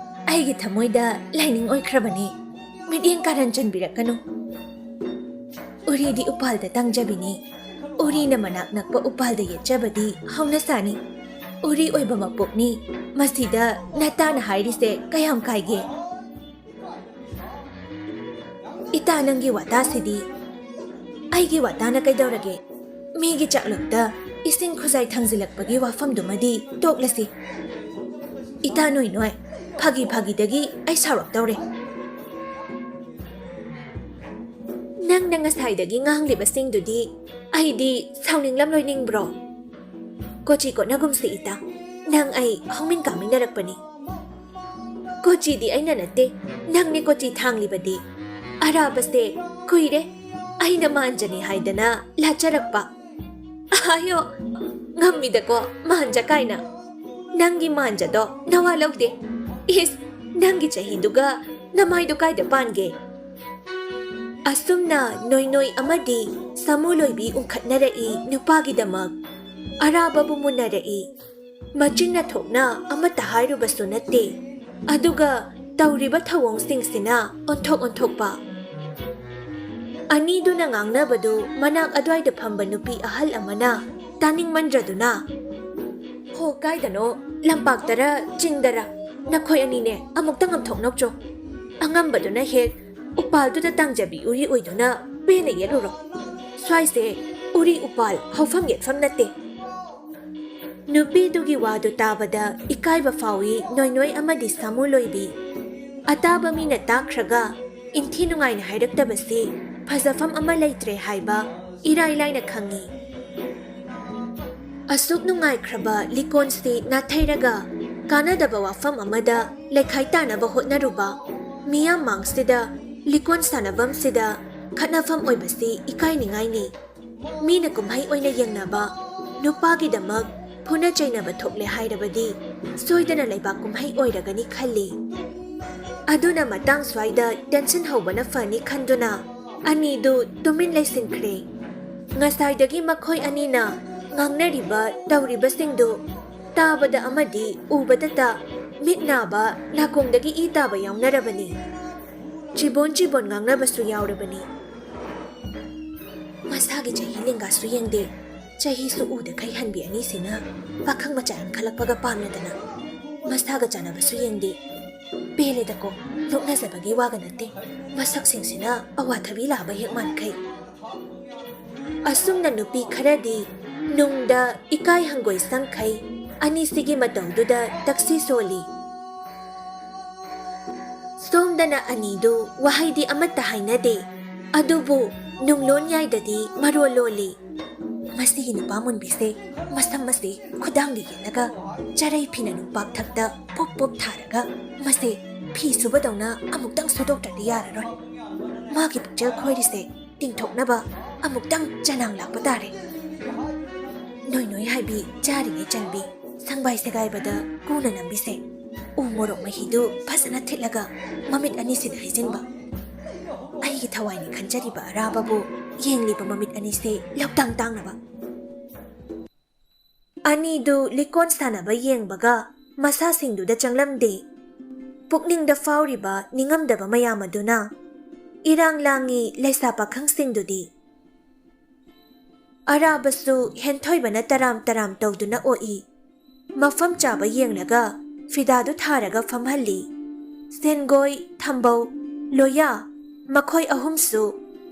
ꯑꯩꯒꯤ ꯊꯃꯣꯏꯗ ꯂꯥꯏꯅꯤꯡ ꯑꯣꯏꯈ꯭ꯔꯕꯅꯤ꯫ ꯃꯤꯠꯌꯦꯡ ꯀꯥꯔꯟ ꯆꯟꯕꯤꯔꯛꯀꯅꯨ꯫ ꯎꯔꯤꯗꯤ ꯎꯄꯥꯜꯗ ꯇꯥꯡꯖꯕꯤꯅꯤ꯫ ꯎꯔꯤꯅ ꯃꯅꯥꯛ ꯅꯛꯄ ꯎꯄꯥꯜꯗ ꯌꯦꯠꯆꯕꯗꯤ ꯍꯧꯅꯁꯥꯅꯤ꯫ ꯎꯔꯤ ꯑꯣꯏꯕ ꯃꯄꯣꯛꯅꯤ꯫ ꯃꯁꯤꯗ ꯅꯇꯥꯅ ꯍꯥꯏꯔꯤꯁꯦ ꯀꯌꯥꯝ ꯀꯥꯏꯒꯦ? ꯏꯇꯥ, ꯅꯪꯒꯤ ꯋꯥꯇꯥꯁꯤꯗꯤ꯫ ꯑꯩꯒꯤ ꯋꯥꯇꯥꯅ ꯀꯩꯗꯧꯔꯒꯦ? ꯃꯤꯒꯤ ꯆꯥꯛꯂꯨꯛꯇ ꯏꯁꯤꯡ ꯈꯨꯖꯥꯏ ꯊꯥꯡꯖꯤꯜꯂꯛꯄꯒꯤ ꯋꯥꯐꯝꯗꯨꯃꯗꯤ ꯇꯣꯛꯂꯁꯤ꯫ ꯏꯇꯥ ꯅꯣꯏ ꯅꯣꯏ, ꯐꯥꯒꯤ ꯐꯥꯒꯤꯗꯒꯤ ꯑꯩ ꯁꯥꯎꯔꯛꯇꯧꯔꯦ꯫ ꯅꯪꯅ ꯉꯁꯥꯏꯗꯒꯤ ꯉꯥꯡꯂꯤꯕꯁꯤꯡꯗꯨꯗꯤ ꯑꯩꯗꯤ ꯁꯥꯎꯅꯤꯡꯂꯝꯂꯣꯏ ꯅꯤꯡꯕ꯭ꯔꯣ? ꯀꯣꯆꯤ ꯀꯣꯠꯅꯒꯨꯝꯁꯤ ꯏꯇꯥ, ꯅꯪ ꯑꯩ ꯍꯧꯃꯤꯟ ꯀꯥꯃꯤꯟꯅꯔꯛꯄꯅꯤ꯫ ꯀꯣꯆꯤꯗꯤ ꯑꯩꯅ ꯅꯠꯇꯦ, ꯅꯪꯅꯦ ꯀꯣꯆꯤ ꯊꯥꯡꯂꯤꯕꯗꯤ꯫ ꯑꯔꯥꯕꯁꯦ ꯀꯨꯏꯔꯦ ꯑꯩꯅ ꯃꯥꯟꯖꯅꯤ ꯍꯥꯏꯗꯅ ꯂꯥꯠꯆꯔꯛꯄ꯫ ꯑꯌꯣ, ꯉꯝꯃꯤꯗꯀꯣ ꯃꯥꯟꯖ ꯀꯥꯏꯅ꯫ ꯅꯪꯒꯤ ꯃꯥꯟꯖꯗꯣ ꯅꯋꯥ ꯂꯧꯗꯦ꯫ ꯏꯁ, ꯅꯪꯒꯤ ꯆꯍꯤꯗꯨꯒ ꯅꯃꯥꯏꯗꯣ ꯀꯥꯏꯗ ꯄꯥꯟꯒꯦ? ꯑꯁꯨꯝꯅ ꯅꯣꯏ ꯅꯣꯏ ꯑꯃꯗꯤ ꯁꯥꯃꯨ ꯂꯣꯏꯕꯤ ꯎꯪꯈꯠꯅꯔꯛꯏ ꯅꯨꯄꯥꯒꯤꯗꯃꯛ꯫ ꯑꯔꯥꯕꯕꯨ ꯃꯨꯟꯅꯔꯛꯏ꯫ ꯃꯆꯤꯟꯅ ꯊꯣꯛꯅ ꯑꯃꯠꯇ ꯍꯥꯏꯔꯨꯕꯁꯨ ꯅꯠꯇꯦ꯫ ꯑꯗꯨꯒ ꯇꯧꯔꯤꯕ ꯊꯧꯑꯣꯡꯁꯤꯡꯁꯤꯅ ꯑꯣꯟꯊꯣꯛ ꯑꯣꯟꯊꯣꯛꯄ꯫ ꯑꯅꯤꯗꯨꯅ ꯉꯥꯡꯅꯕꯗꯨ ꯃꯅꯥꯛ ꯑꯗ꯭ꯋꯥꯏꯗ ꯐꯝꯕ ꯅꯨꯄꯤ ꯑꯍꯜ ꯑꯃꯅ ꯇꯥꯅꯤꯡꯃꯟꯗ꯭ꯔꯗꯨꯅ, "ꯍꯣ, ꯀꯥꯏꯗꯅꯣ ꯂꯝꯄꯥꯛꯇꯔ ꯆꯤꯡꯗꯔ, ꯅꯈꯣꯏ ꯑꯅꯤꯅꯦ ꯑꯃꯨꯛꯇ ꯉꯝꯊꯣꯛ ꯅꯣꯛꯆꯣ꯫ ꯑꯉꯝꯕꯗꯨꯅ ꯍꯦꯛ ꯎꯄꯥꯜꯗꯨꯗ ꯇꯥꯡꯖꯕꯤ ꯎꯔꯤ ꯑꯣꯏꯗꯨꯅ ꯄꯦꯟꯅ ꯌꯦꯠꯂꯨꯔꯣ꯫ ꯁ꯭ꯋꯥꯏꯁꯦ ꯎꯔꯤ ꯎꯄꯥꯜ ꯍꯧꯐꯝ ꯌꯦꯠꯐꯝ ꯅꯠꯇꯦ꯫" ꯅꯨꯄꯤꯗꯨꯒꯤ ꯋꯥꯗꯨ ꯇꯥꯕꯗ ꯏꯀꯥꯏꯕ ꯐꯥꯎꯏ ꯅꯣꯏ ꯅꯣꯏ ꯑꯃꯗꯤ ꯁꯥꯃꯨ ꯂꯣꯏꯕꯤ꯫ ꯑꯇꯥꯕ ꯃꯤꯅ ꯇꯥꯈ꯭ꯔꯒ ꯏꯟꯊꯤ ꯅꯨꯡꯉꯥꯏꯅ ꯍꯥꯏꯔꯛꯇꯕꯁꯤ ꯐꯖꯐꯝ ꯑꯃ ꯂꯩꯇ꯭ꯔꯦ ꯍꯥꯏꯕ ꯏꯔꯥꯏ ꯂꯥꯏꯅ ꯈꯪꯏ꯫ ꯑꯁꯨꯛ ꯅꯨꯡꯉꯥꯏꯈ꯭ꯔꯕ ꯂꯤꯀꯣꯟꯁꯤ ꯅꯥꯊꯩꯔꯒ ꯀꯥꯟꯅꯗꯕ ꯋꯥꯐꯝ ꯑꯃꯗ ꯂꯩꯈꯥꯏ ꯇꯥꯅꯕ ꯍꯣꯠꯅꯔꯨꯕ ꯃꯤꯌꯥꯝ ꯃꯥꯡꯁꯤꯗ ꯂꯤꯀꯣꯟ ꯁꯥꯟꯅꯐꯝꯁꯤꯗ ꯈꯠꯅꯐꯝ ꯑꯣꯏꯕꯁꯤ ꯏꯀꯥꯏꯅꯤꯡꯉꯥꯏꯅꯤ꯫ ꯃꯤꯅ ꯀꯨꯝꯍꯩ ꯑꯣꯏꯅ ꯌꯦꯡꯅꯕ ꯅꯨꯄꯥꯒꯤꯗꯃꯛ ꯐꯨꯅ ꯆꯩꯅꯕ ꯊꯣꯛꯂꯦ ꯍꯥꯏꯔꯕꯗꯤ ꯁꯣꯏꯗꯅ ꯂꯩꯕꯥꯛ ꯀꯨꯝꯍꯩ ꯑꯣꯏꯔꯒꯅꯤ ꯈꯜꯂꯤ꯫ ꯑꯗꯨꯅ ꯃꯇꯥꯡ ꯁ꯭ꯋꯥꯏꯗ ꯇꯦꯟꯁꯟ ꯍꯧꯕꯅ ꯐꯅꯤ ꯈꯟꯗꯨꯅ ꯑꯅꯤꯗꯨ ꯇꯨꯃꯤꯟ ꯂꯩꯁꯤꯟꯈ꯭ꯔꯦ꯫ ꯉꯁꯥꯏꯗꯒꯤ ꯃꯈꯣꯏ ꯑꯅꯤꯅ ꯉꯥꯡꯅꯔꯤꯕ ꯇꯧꯔꯤꯕꯁꯤꯡꯗꯨ ꯇꯥꯕꯗ ꯑꯃꯗꯤ ꯎꯕꯗꯇ ꯃꯤꯠ ꯅꯥꯕ, ꯅꯥꯀꯣꯡꯗꯒꯤ ꯏ ꯇꯥꯕ ꯌꯥꯎꯅꯔꯕꯅꯤ꯫ ꯆꯤꯕꯣꯟ ꯆꯤꯕꯣꯟ ꯉꯥꯡꯅꯕꯁꯨ ꯌꯥꯎꯔꯕꯅꯤ꯫ ꯃꯁꯥꯒꯤ ꯆꯍꯤ ꯂꯦꯡꯒꯥꯁꯨ ꯌꯦꯡꯗꯦ, ꯆꯍꯤꯁꯨ ꯎꯗꯈꯩ ꯍꯟꯕꯤ ꯑꯅꯤꯁꯤꯅ ꯄꯥꯈꯪ ꯃꯆꯥ ꯏꯟꯈꯠꯂꯛꯄꯒ ꯄꯥꯝꯂꯗꯅ ꯃꯁꯥꯒ ꯆꯥꯟꯅꯕꯁꯨ ꯌꯦꯡꯗꯦ꯫ ꯄꯦꯜꯂꯦꯗꯀꯣ, ꯅꯣꯛꯅꯖꯕꯒꯤ ꯋꯥꯒ ꯅꯠꯇꯦ, ꯃꯁꯛꯁꯤꯡꯁꯤꯅ ꯑꯋꯥꯊꯕꯤ ꯂꯥꯕ ꯍꯦꯛ ꯃꯥꯟꯈꯩ꯫ ꯑꯁꯨꯝꯅ ꯅꯨꯄꯤ ꯈꯔꯗꯤ ꯅꯨꯡꯗ ꯏꯀꯥꯏ ꯍꯪꯒꯣꯏ ꯁꯪꯈꯩ ꯑꯅꯤꯁꯤꯒꯤ ꯃꯇꯧꯗꯨꯗ ꯇꯛꯁꯤ ꯁꯣꯜꯂꯤ꯫ ꯁꯣꯝꯗꯅ ꯑꯅꯤꯗꯨ ꯋꯥꯍꯩꯗꯤ ꯑꯃꯠꯇ ꯍꯥꯏꯅꯗꯦ, ꯑꯗꯨꯕꯨ ꯅꯨꯡꯂꯣꯟ ꯌꯥꯏꯗꯗꯤ ꯃꯔꯣꯜ ꯂꯣꯜꯂꯤ꯫ ꯃꯁꯤꯒꯤ ꯅꯨꯄꯥ ꯃꯨꯟꯕꯤꯁꯦ ꯃꯁꯝ ꯑꯁꯤ ꯈꯨꯗꯥꯡꯗ ꯌꯦꯠꯂꯒ ꯆꯔꯩ ꯐꯤꯅ ꯅꯨꯡꯄꯥꯛ ꯊꯛꯇ ꯄꯣꯞ ꯄꯣꯞ ꯊꯥꯔꯒ ꯃꯁꯦ ꯐꯤ ꯁꯨꯕꯗꯧꯅ ꯑꯃꯨꯛꯇꯪ ꯁꯨꯗꯣꯛꯇ꯭ꯔꯗꯤ ꯌꯥꯔꯔꯣꯏ꯫ ꯃꯥꯒꯤ ꯄꯨꯛꯆꯦꯜ ꯈꯣꯏꯔꯤꯁꯦ ꯇꯤꯡꯊꯣꯛꯅꯕ ꯑꯃꯨꯛꯇꯪ ꯆꯅꯥꯡ ꯂꯥꯛꯄ ꯇꯥꯔꯦ꯫ ꯅꯣꯏ ꯅꯣꯏ ꯍꯥꯏꯕꯤ ꯆꯥꯔꯤꯉꯩ ꯆꯟꯕꯤ ꯁꯪꯕꯥꯏ ꯁꯦꯒꯥꯏꯕꯗ ꯀꯨꯅ ꯅꯝꯕꯤꯁꯦ ꯎ ꯃꯣꯔꯣꯛ ꯃꯍꯤꯗꯨ ꯐꯖꯅ ꯊꯤꯠꯂꯒ ꯃꯃꯤꯠ ꯑꯅꯤꯁꯤꯗ ꯍꯩꯖꯤꯟꯕ꯫ ꯑꯩꯒꯤ ꯊꯋꯥꯏꯅꯤ ꯈꯟꯖꯔꯤꯕ ꯑꯔꯥꯕꯕꯨ ꯌꯦꯡꯂꯤꯕ ꯃꯃꯤꯠ ꯑꯅꯤꯁꯦ ꯂꯧꯇꯥꯡ ꯇꯥꯡꯅꯕ꯫ ꯑꯅꯤꯗꯨ ꯂꯤꯀꯣꯟ ꯁꯥꯟꯅꯕ ꯌꯦꯡꯕꯒ ꯃꯁꯥꯁꯤꯡꯗꯨꯗ ꯆꯪꯂꯝꯗꯦ꯫ ꯄꯨꯛꯅꯤꯡꯗ ꯐꯥꯎꯔꯤꯕ ꯅꯤꯡꯉꯝꯗꯕ ꯃꯌꯥꯝ ꯑꯗꯨꯅ ꯏꯔꯥꯡ ꯂꯥꯡꯉꯤ ꯂꯩꯁꯥ ꯄꯥꯈꯪꯁꯤꯡꯗꯨꯗꯤ꯫ ꯑꯔꯥꯕꯁꯨ ꯍꯦꯟꯊꯣꯏꯕꯅ ꯇꯔꯥꯝ ꯇꯔꯥꯝ ꯇꯧꯗꯨꯅ ꯑꯣꯛꯏ꯫ ꯃꯐꯝ ꯆꯥꯕ ꯌꯦꯡꯂꯒ ꯐꯤꯗꯥꯗꯨ ꯊꯥꯔꯒ ꯐꯝꯍꯜꯂꯤ꯫ ꯁꯦꯟꯒꯣꯏ, ꯊꯝꯕꯧ, ꯂꯣꯌꯥ, ꯃꯈꯣꯏ ꯑꯍꯨꯝꯁꯨ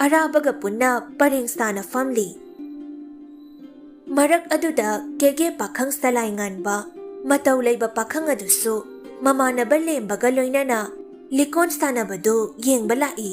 ꯑꯔꯥꯕꯒ ꯄꯨꯟꯅ ꯄꯔꯦꯡ ꯁꯥꯅ ꯐꯝꯂꯤ꯫ ꯃꯔꯛ ꯑꯗꯨꯗ ꯀꯦꯒꯦ ꯄꯥꯈꯪ ꯁꯂꯥꯏ ꯉꯥꯟꯕ ꯃꯇꯧ ꯂꯩꯕ ꯄꯥꯈꯪ ꯑꯗꯨꯁꯨ ꯃꯃꯥꯟꯅꯕ ꯂꯦꯝꯕꯒ ꯂꯣꯏꯅꯅ ꯂꯤꯀꯣꯟ ꯁꯥꯟꯅꯕꯗꯨ ꯌꯦꯡꯕ ꯂꯥꯛꯏ꯫